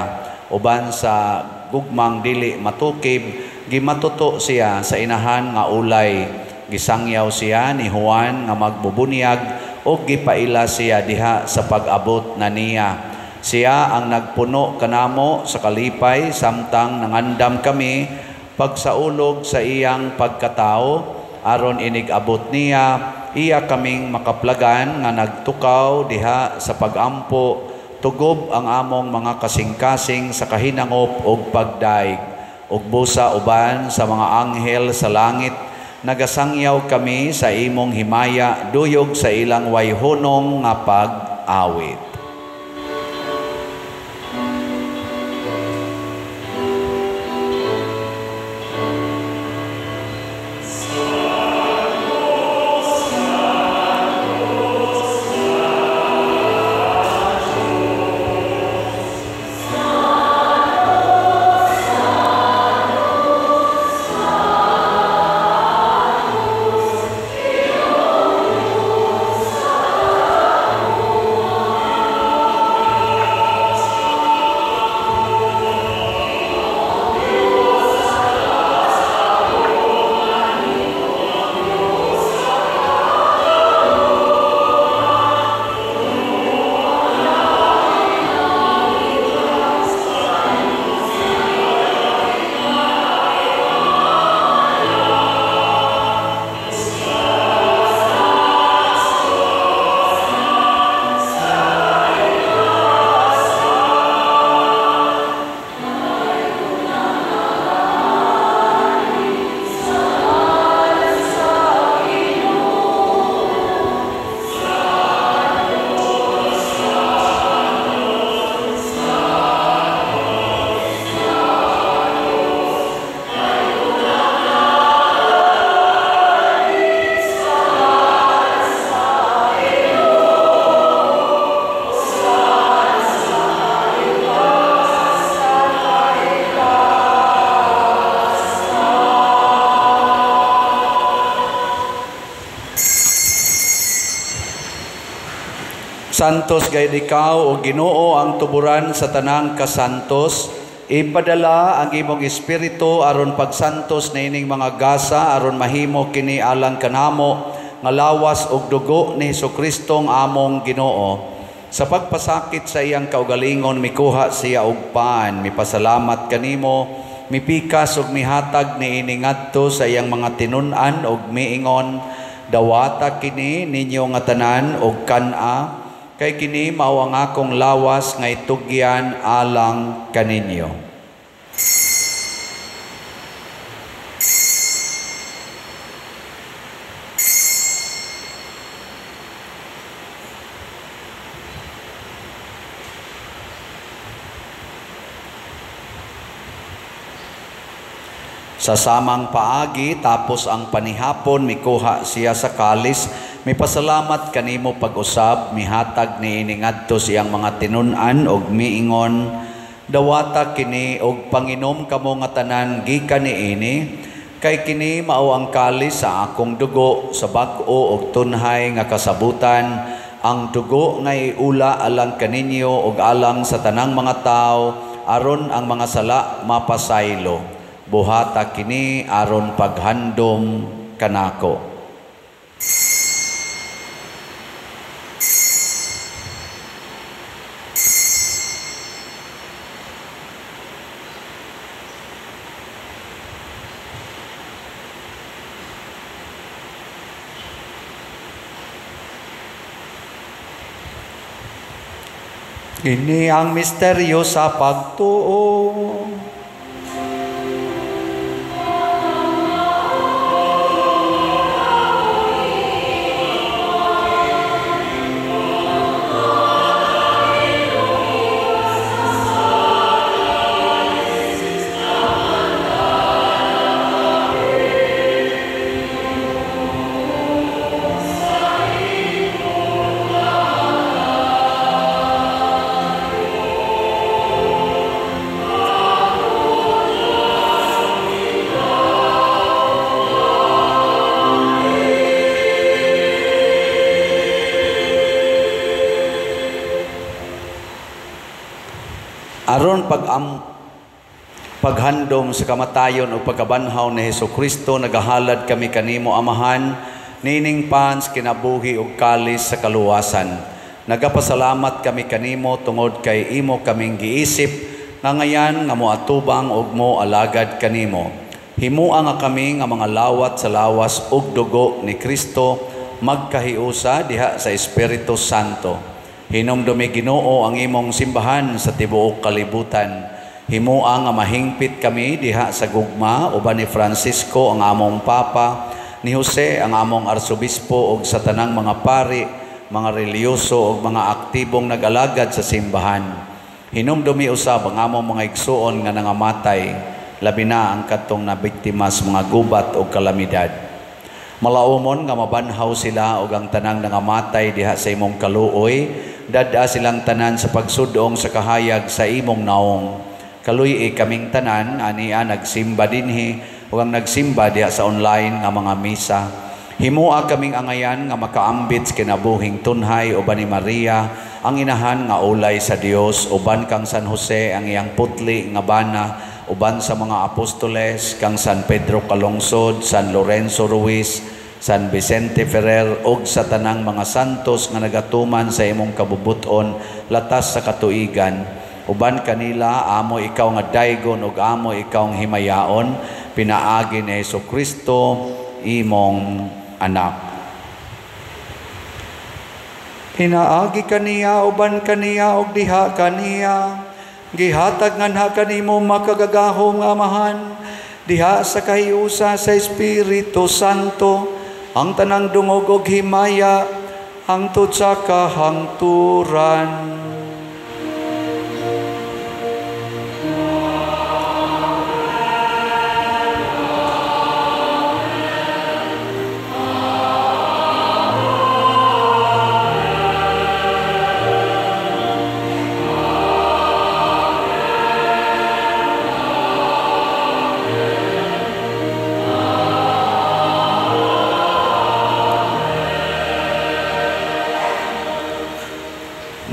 uban sa gugmang dili matukib, gimatuto siya sa inahan nga ulay. Gisangyaw siya ni Juan nga magbubunyag ug gipaila siya diha sa pag-abot na niya. Siya ang nagpuno kanamo sa kalipay samtang nangandam kami pagsaulog sa iyang pagkatao, aron inig-abot niya iya kaming makaplagan nga nagtukaw diha sa pagampo, tugob ang among mga kasing-kasing sa kahinangop og pagdaig. Ug busa uban sa mga anghel sa langit, nagasangyaw kami sa imong himaya, duyog sa ilang wayhunong nga pag-awit. Santos gayud ikaw o Ginoo ang tuburan sa tanang kasantos. Ipadala ang imong espiritu aron pagsantos niining mga gasa aron mahimo kini alang kanamo nga lawas ug dugo ni Hesukristong among Ginoo. Sa pagpasakit sa iyang kaugalingon mikuha siya og pan, mipasalamat kanimo, mipikas ug mihatag niini ngadto sa iyang mga tinun-an ug miingon, dawata kini ninyo nga tanan og kan-a, kay kini mao ang akong lawas nga itugyan alang kaninyo. Sa samang paagi, tapos ang panihapon, mikuha siya sa kalis, mipasalamat kanimo pag-usab, mihatag niini ngadto siyang mga tinun-an og miingon, dawata kini og panginom kamo nga tanan gikan niini, kay kini mao ang kalis sa akong dugo sa bag-o og tunhay nga kasabutan, Ang dugo nga iula alang kaninyo ug alang sa tanang mga tawo aron ang mga sala mapasaylo. Buhata kini aron paghandom kanako. Kini ang misteryo sa pagtuo. Aron paghandom sa kamatayon o pagkabanhaw ni Hesukristo, nagahalad kami kanimo, Amahan, nining pans kinabuhi ug kalis sa kaluwasan. Nagapasalamat kami kanimo tungod kay imo kaming giisip nga ngayan nga moatubang ug moalagad kanimo. Himua nga kami nga mga lawat sa lawas ug dugo ni Kristo magkahiusa diha sa Espiritu Santo. Hinumdumi Ginoo ang imong simbahan sa tibuok kalibutan. Himua nga mahingpit kami diha sa gugma uban ni Francisco ang among Papa, ni Jose ang among Arsobispo ug sa tanang mga pari, mga relihiyoso ug mga aktibong nag-alagad sa simbahan. Hinumdumi usab ang among mga igsuon nga nangamatay, labi na ang kadtong nabiktima sa mga gubat ug kalamidad. Malaumon nga mabanhaw sila ug ang tanang nangamatay diha sa imong kaluoy, dad-a silang tanan sa pagsudong sa kahayag sa imong naong. Kaluy-i kaming tanan ania nagsimba dinhi ug ang nagsimba diha sa online nga mga misa. Himua kaming angayan nga makaambit sa kinabuhing tunhay uban ni Maria ang inahan nga ulay sa Dios, uban kang San Jose ang iyang putli nga bana, uban sa mga apostoles kang San Pedro Calungsod, San Lorenzo Ruiz, San Vicente Ferrer ug sa tanang mga santos nga nagatuman sa imong kabubut-on latas sa katuigan. Uban kanila amo ikaw nga daygon ug amo ikaw ang himayaon, pinaagi ni Hesukristo imong anak. Pinaagi kaniya, uban kaniya ug diha kaniya, gihatag nganha kanimo makagagahom nga Amahan diha sa kahiusa sa Espiritu Santo ang tanang dungog og himaya hangtod sa kahangturan.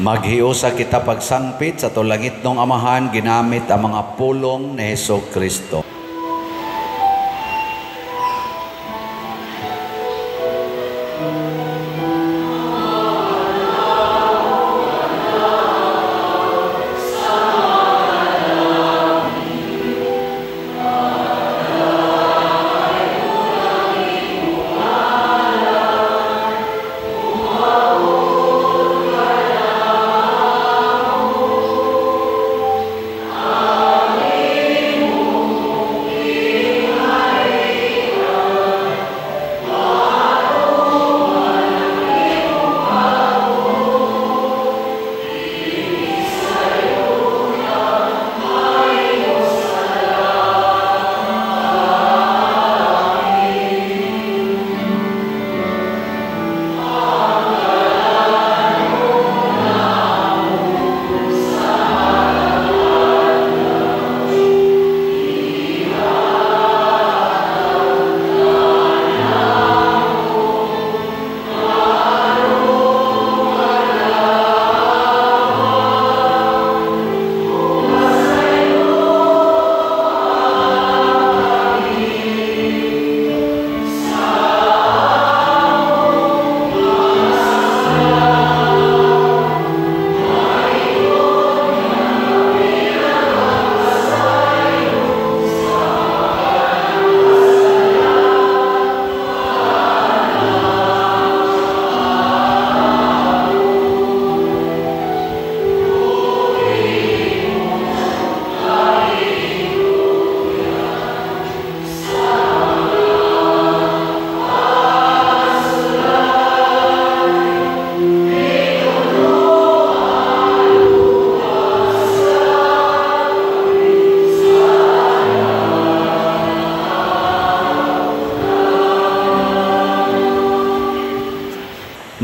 Maghiusa kita pagsangpit sa tulangit ng Amahan ginamit ang mga pulong ni Hesukristo.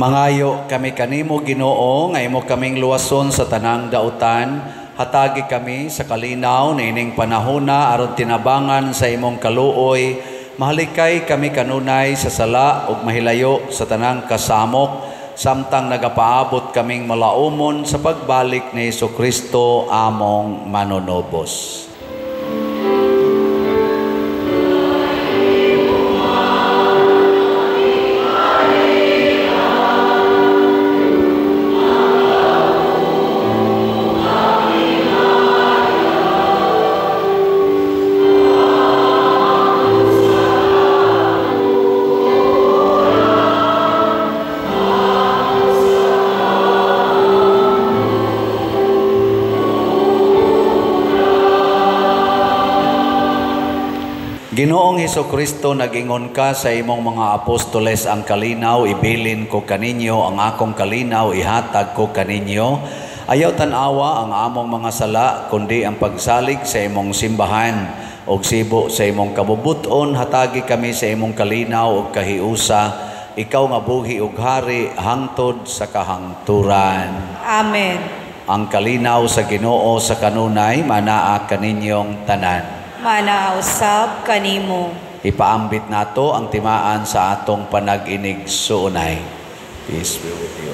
Mangayo kami kanimo, Ginoo, nga imo kaming luwason sa tanang dautan. Hatagi kami sa kalinaw niining panahona aron tinabangan sa imong kaluoy. Mahalikay kami kanunay sa sala ug mahilayo sa tanang kasamok, samtang nagapaabot kaming malaumon sa pagbalik ni Hesukristo among manunubos. Ginoong Hesukristo, nagingon ka sa imong mga apostoles, ang kalinaw ibilin ko kaninyo, ang akong kalinaw ihatag ko kaninyo. Ayaw tan-awa ang among mga sala, kundi ang pagsalig sa imong simbahan. Og sibo sa imong kabubuton, hatagi kami sa imong kalinaw ug kahiusa. Ikaw nga buhi ug hari hangtod sa kahangturan. Amen. Ang kalinaw sa Ginoo sa kanunay manaa kaninyong tanan. Manausab kanimo. Ipaambit nato ang timaan sa atong panag-inig suunay. Peace be with you.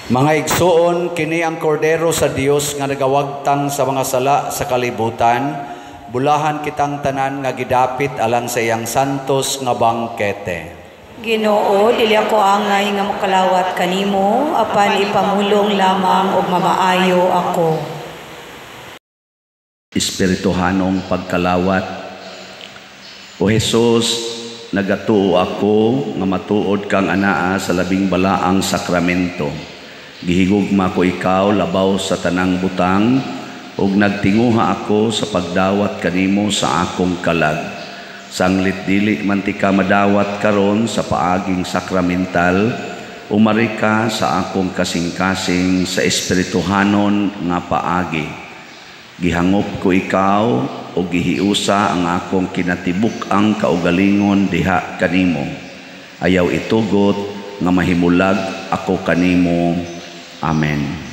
Mga igsuon, kini ang kordero sa Dios nga nagawagtang sa mga sala sa kalibutan. Bulahan kitang tanan nga gidapit alang sa iyang santos nga bangkete. Ginoo, dili ako angay nga mokalawat kanimo, apan ipamulong lamang og mamaayo ako. Espirituhanong pagkalawat. O Jesus, nagatuo ako nga matuod kang anaa sa labing balaang sakramento. Gihigugma ko ikaw labaw sa tanang butang, ug nagtinguha ako sa pagdawat kanimo sa akong kalag. Sanglit dili man ti ka madawat karon sa paaging sakramental, umari ka sa akong kasing-kasing sa espirituhanon nga paagi. Gihangop ko ikaw ug gihiusa ang akong kinatibuk-ang kaugalingon diha kanimo. Ayaw itugot nga mahimulag ako kanimo. Amen.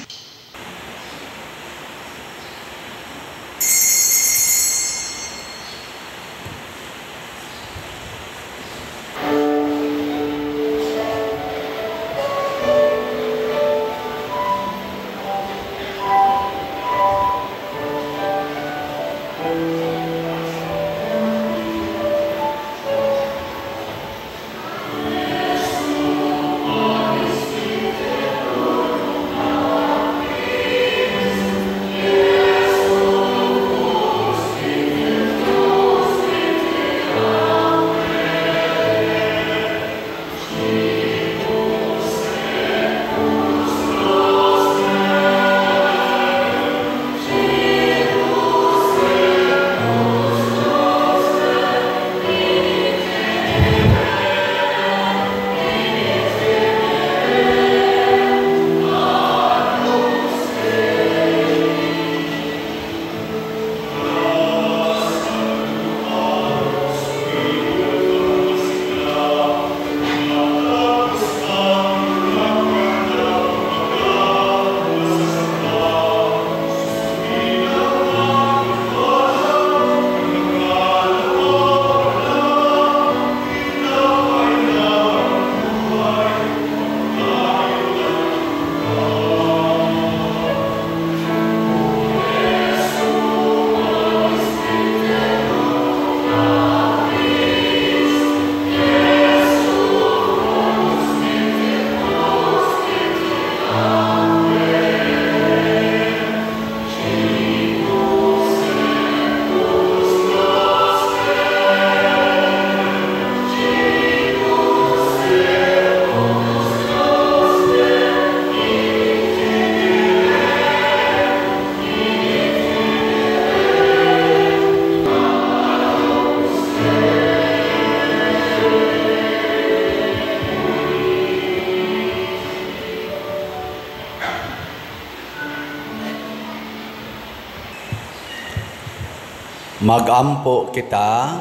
Magampo kita.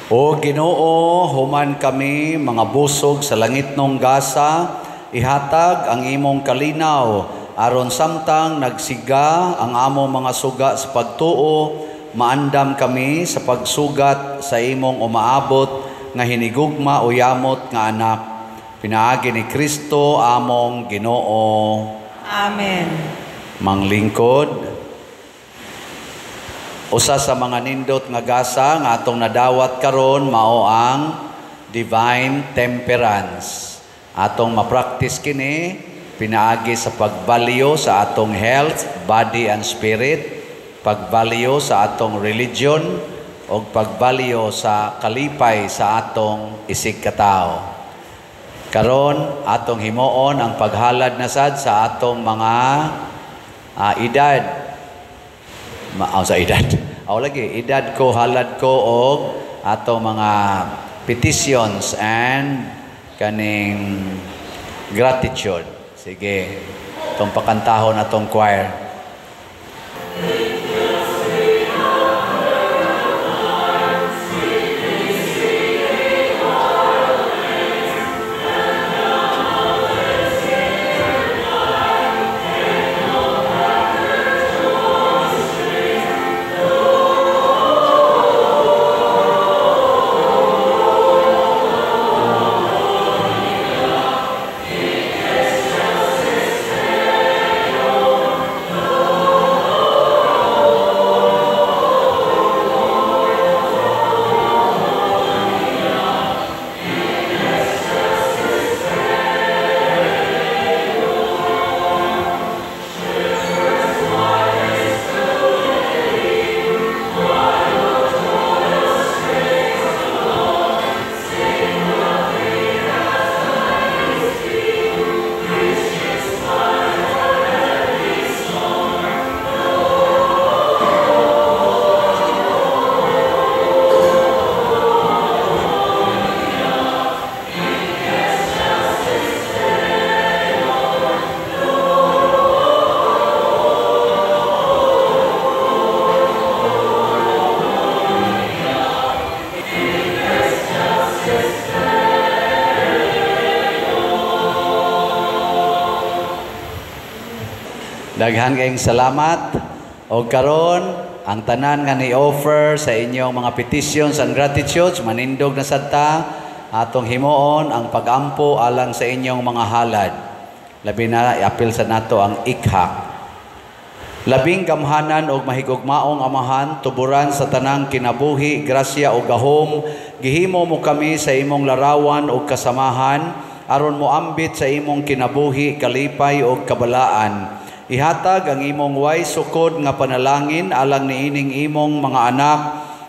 O Ginoo, human kami mga busog sa langitnong gasa, ihatag ang imong kalinaw aron samtang nagsiga ang among mga suga sa pagtuo, maandam kami sa pagsugat sa imong umaabot nga hinigugma o yamot nga anak. Pinaagi ni Kristo among Ginoo. Amen. Manglingkod, usa sa mga nindot nga gasa nga atong nadawat karon mao ang divine temperance. Atong ma-practice kini pinaagi sa pagbalyo sa atong health, body and spirit, pagbalyo sa atong religion, ug pagbalyo sa kalipay sa atong isig katawo. Karon atong himuon ang paghalad na sad sa atong mga edad. Sa edad. Aw lagi, edad ko, halad ko og atong mga petitions and kaning gratitude. Sige, itong pakantahon atong choir. Daghan kayong salamat. O karon ang tanan nga ni-offer sa inyong mga petitions and gratitudes, manindog na sad ta atong himuon ang pagampo alang sa inyong mga halad. Labi na iapil sa nato ang ikhak. Labing gamhanan og mahigugmaong amahan, tuburan sa tanang kinabuhi, grasya o gahom, gihimo mo kami sa imong larawan og kasamahan, aron moambit sa imong kinabuhi, kalipay og kabalaan. Ihatag ang imong way sukod nga panalangin alang niining imong mga anak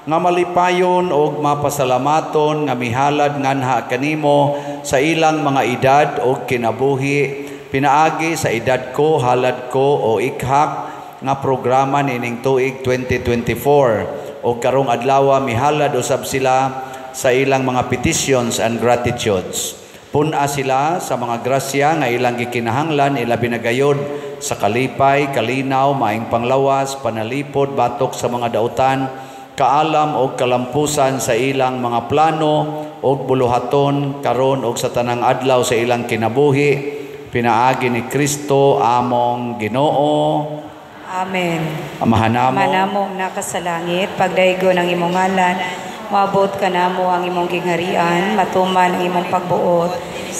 nga malipayon og mapasalamaton nga mihalad nganha kanimo sa ilang mga edad og kinabuhi, pinaagi sa edad ko, halad ko o ikhak nga programa niining tuig 2024 og karong adlaw mihalad usab sila sa ilang mga petitions and gratitudes. Pun-a sila sa mga grasya nga ilang gikinahanglan, ilabi na gayod sa kalipay, kalinaw, maing panglawas, panalipod, batok sa mga dautan, kaalam og kalampusan sa ilang mga plano og buluhaton karon og sa tanang adlaw sa ilang kinabuhi, pinaagi ni Kristo among Ginoo. Amen. Amahan namo, Ama namo naka sa langit, pagdaygo ng imong ngalan, maabot kanamo ang imong gingharian, matuman ang imong pagbuot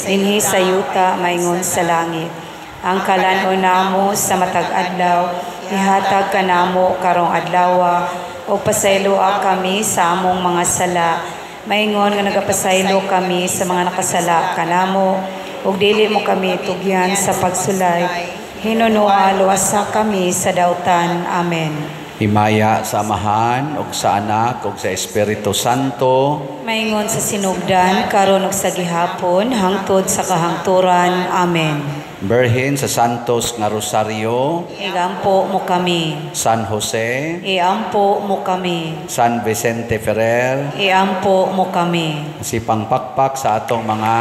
dinhi sa yuta maingon sa langit. Ang kalan-on namo sa matag adlaw, ihatag kanamo karong adlawa, ug pasayloa kami sa among mga sala, maingon nga nagapasaylo kami sa mga nakasala kanamo, ug dili mo kami tugyan sa pagsulay, hinunoa luwasa kami sa dautan. Amen. Himaya sa Amahan ug sa Anak ug sa Espiritu Santo, maingon sa sinugdan karon ug sa gihapon hangtod sa kahangturan. Amen. Birhen sa Santos nga Rosario, iampo mo kami. San Jose, iampo mo kami. San Vicente Ferrer, iampo mo kami. Si pangpakpak sa atong mga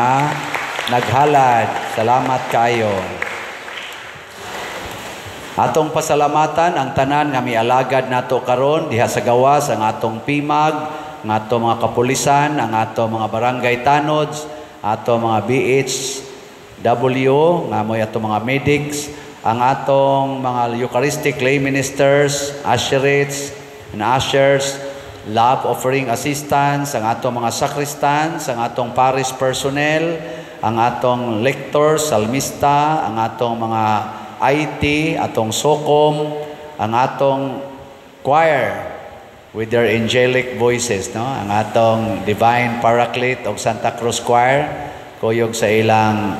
naghalad. Salamat kayo. Atong pasalamatan ang tanan nga mialagad nato karon diha sa gawas, ang atong PIMAG, ang atong mga kapulisan, ang atong mga barangay tanods, atong mga BHW, nga mo'y atong mga medics, ang atong mga Eucharistic lay ministers, usherates, and ushers, love offering assistants, ang atong mga sacristans, ang atong parish personnel, ang atong lectors, salmista, ang atong mga IT, atong SOCOM, ang atong choir with their angelic voices, no? Ang atong Divine Paraclete og Santa Cruz Choir, kuyog sa ilang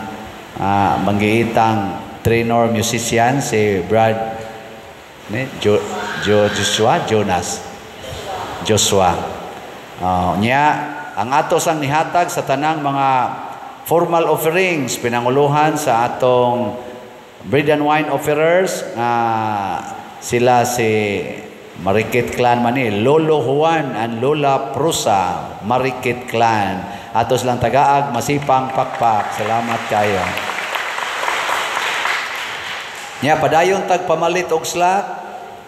manggiitang trainer musician si Brad ni Jo Joshua Jonas Joshua. Nya ang ato sang nihatag sa tanang mga formal offerings, pinanguluhan sa atong bread and wine offerers nga sila si Marikit Clan mani, Lolo Juan and Lola Prusa, Marikit Clan. Atos lang tagaag masipang pakpak. Salamat kayo. Nya padayon tag pamalit og slot,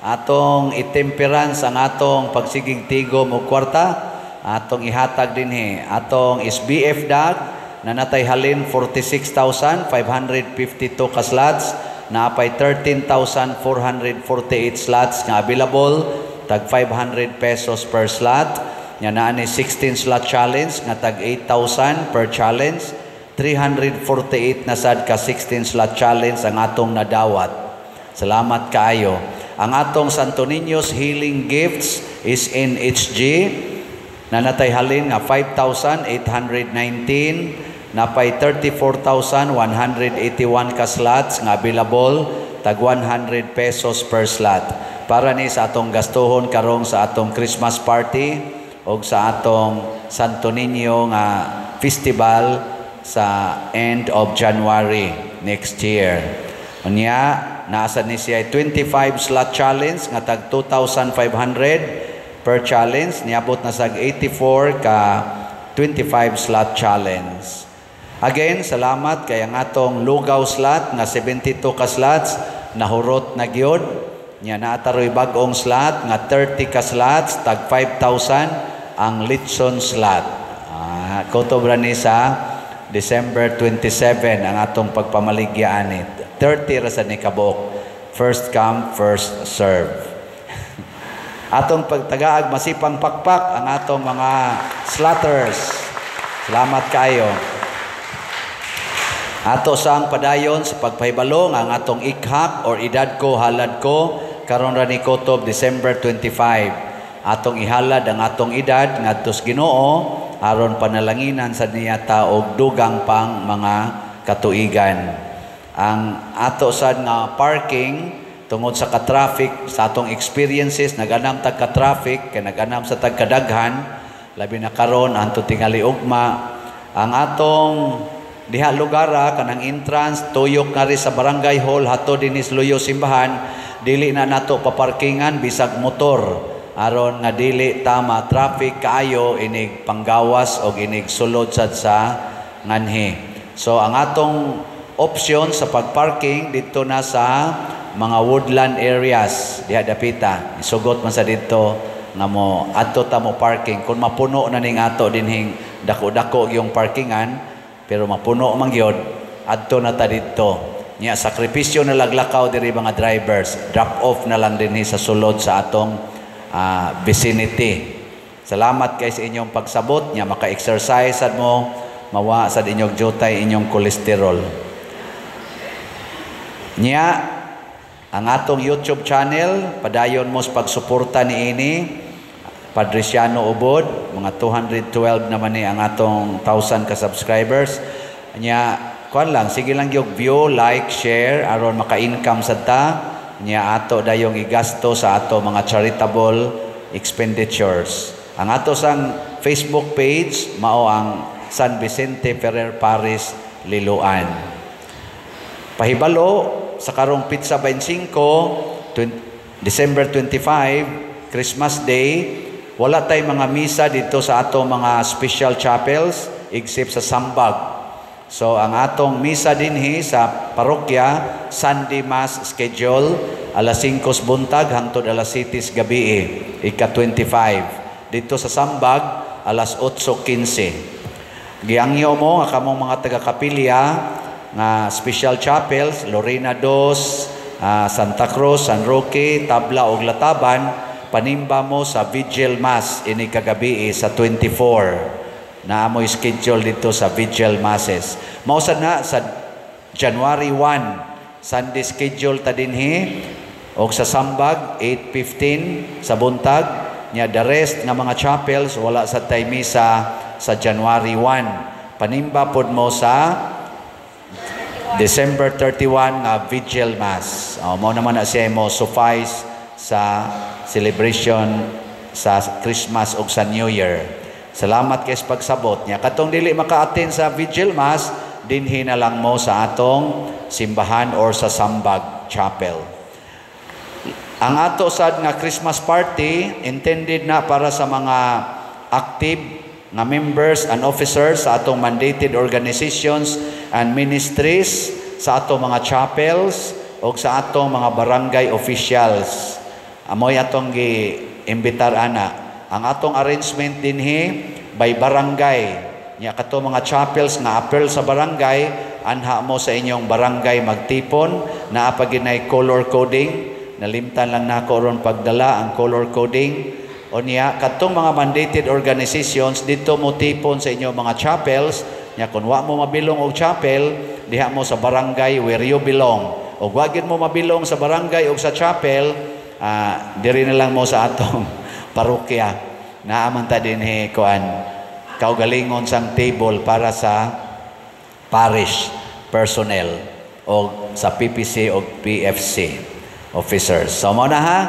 atong itemperance ang atong pagsigig tigom og kwarta, atong ihatag dinhi atong SBF dag na natay halin 46,552 ka slots, naapay 13,448 slots nga available, tag 500 pesos per slot. Nya naa ni 16 slot challenge nga tag 8,000 per challenge. 348 na sad ka 16 slot challenge ang atong nadawat. Salamat kaayo. Ang atong Santo Niño's Healing Gifts is in HG na natay halin nga 5,819, napay 34,181 ka slots nga available, tag 100 pesos per slot. Para ni sa atong gastuhon karong sa atong Christmas party o sa atong Santo Niño nga festival sa end of January next year. Unya, naasa ni siya 25 slot challenge nga tag 2,500 per challenge, niabot na sag 84 ka 25 slot challenge. Again, salamat kay ang atong lugaw slot nga 72 ka slots nahurot na gyud. Nya naataroy bag-ong slot nga 30 ka slots, tag 5,000 ang litson slot. Kutob ra ni sa December 27 ang atong pagpamaligya ani. 30 ra sad ni kabuok. First come, first serve. Atong pagtagaag masipang pakpak ang atong mga slaughters. Salamat kayo. Ato sang padayon sa pagpahibalo nga ang atong ikhak or edad ko halad ko karon ra ni kutob December 25. Atong ihalad ang atong edad ngadto sa Ginoo aron panalanginan sa niya ta og dugang pang mga katuigan. Ang ato sad nga parking, tungod sa ka-traffic, sa atong experiences nag-anam tag ka-traffic kay nag-anam sa tag kadaghan, labi na karon anto tingali ugma, ang atong diha lugara kanang entrance tuyok nga ri sa barangay hall hato dinis Luyo simbahan, dili na nato paparkingan bisag motor aron nga dili tama traffic kaayo inig panggawas og inig sulod sad sa nganhi. So ang atong option sa pagparking didto na sa mga woodland areas diha dapita, isugot man sa didto nga mo adto ta mo parking kung mapuno na ning ato dinhing dako-dako yung parkingan, pero mapuno man gyud, adto na ta didto. Nya sakripisyo na laglakaw diri mga drivers, drop off na lang dinhi sa sulod sa atong vicinity. Salamat kay sa inyong pagsabot, nya maka-exercise sad mo, mawa sad inyong jutay inyong kolesterol. Nya ang atong YouTube channel, padayon mo sa pagsuporta niini Padre Siano Ubod, mga 212 naman ni ang atong 1,000 ka subscribers. Nya kuan lang, sige lang yung view, like, share aron maka-income sad ta. Nya ato dayong igasto sa ato mga charitable expenditures. Ang ato sang Facebook page mao ang San Vicente Ferrer Parish Liloan. Pahibalo sa karong pizza 25, December 25, Christmas Day, wala tay mga misa dito sa ato mga special chapels except sa Sambag. So ang atong misa dinhi sa parokya, Sunday Mass schedule, alas 5 buntag hangtod alas 7 gabi, ika-25. Dito sa Sambag, alas 8:15. Giangyo mo nga kamong mga taga-kapilya nga special chapels, Lorena Dos, Santa Cruz, San Roque, Tabla ug Lataban, panimba mo sa Vigil Mass ini kagabi sa 24. Naamoy schedule dito sa Vigil Masses. Mao sad na sa January 1, Sunday schedule ta dinhi og sa Sambag 8:15 sa buntag nya. The rest nga mga chapels, wala sa tay misa sa January 1. Panimba pod mo sa December 31 nga Vigil Mass. Oh, mao naman na siya mo suffice sa celebration sa Christmas ug sa New Year. Salamat kay sa pagsabot niya. Katong dili maka-attend sa Vigil Mass, dinhi na lang mo sa atong simbahan or sa Sambag Chapel. Ang ato sad nga Christmas party, intended na para sa mga active nga members and officers sa atong mandated organizations and ministries, sa atong mga chapels o sa atong mga barangay officials. Amoy atong gi-imbitar ana. Ang atong arrangement dinhi by barangay. Nya kato mga chapels nga apel sa barangay, anha mo sa inyong barangay magtipon. Naa pa ginay color coding. Nalimtan lang nako ron pagdala ang color coding. Unya katong mga mandated organizations, dito mo tipon sa inyong mga chapels. Nya kun wa mo mabilong og chapel, diha mo sa barangay where you belong. Og wa gyud mo mabilong sa barangay og sa chapel, diri na lang mo sa atong parokya. Naa man ta dinhi kuan kaugalingon sang table para sa parish personnel o sa PPC o PFC officers. So mo na ha,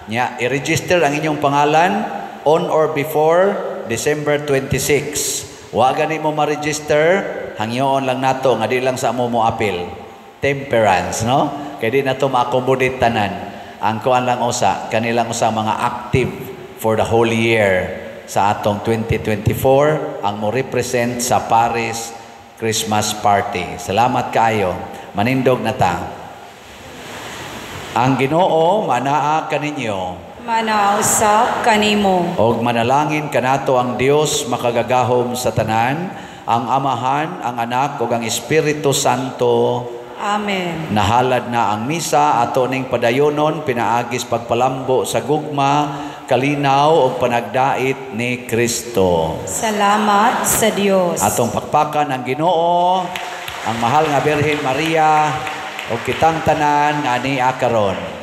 nya i-register ang inyong pangalan on or before December 26. Wa gani mo ma-register, hangyoon lang nato nga di lang sa mo mo apil. Temperance, no? Kay di nato ma-accommodate tanan. Ang kuan lang usa, kanilang usa mga active for the whole year sa atong 2024 ang mo represent sa parish Christmas party. Salamat kaayo. Manindog na ta. Ang Ginoo manaa kaninyo. Manaa usab kanimo. Og manalangin kanato ang Dios makagagahom sa tanan, ang Amahan, ang Anak ug ang Espiritu Santo. Amen. Nahalad na ang misa, ato ning padayonon pinaagis pagpalambo sa gugma, kalinaw ug panagdait ni Kristo. Salamat sa Dios. Atong pakpakan ang Ginoo, ang mahal nga Birhen Maria ug kitang tanan nga ania karon.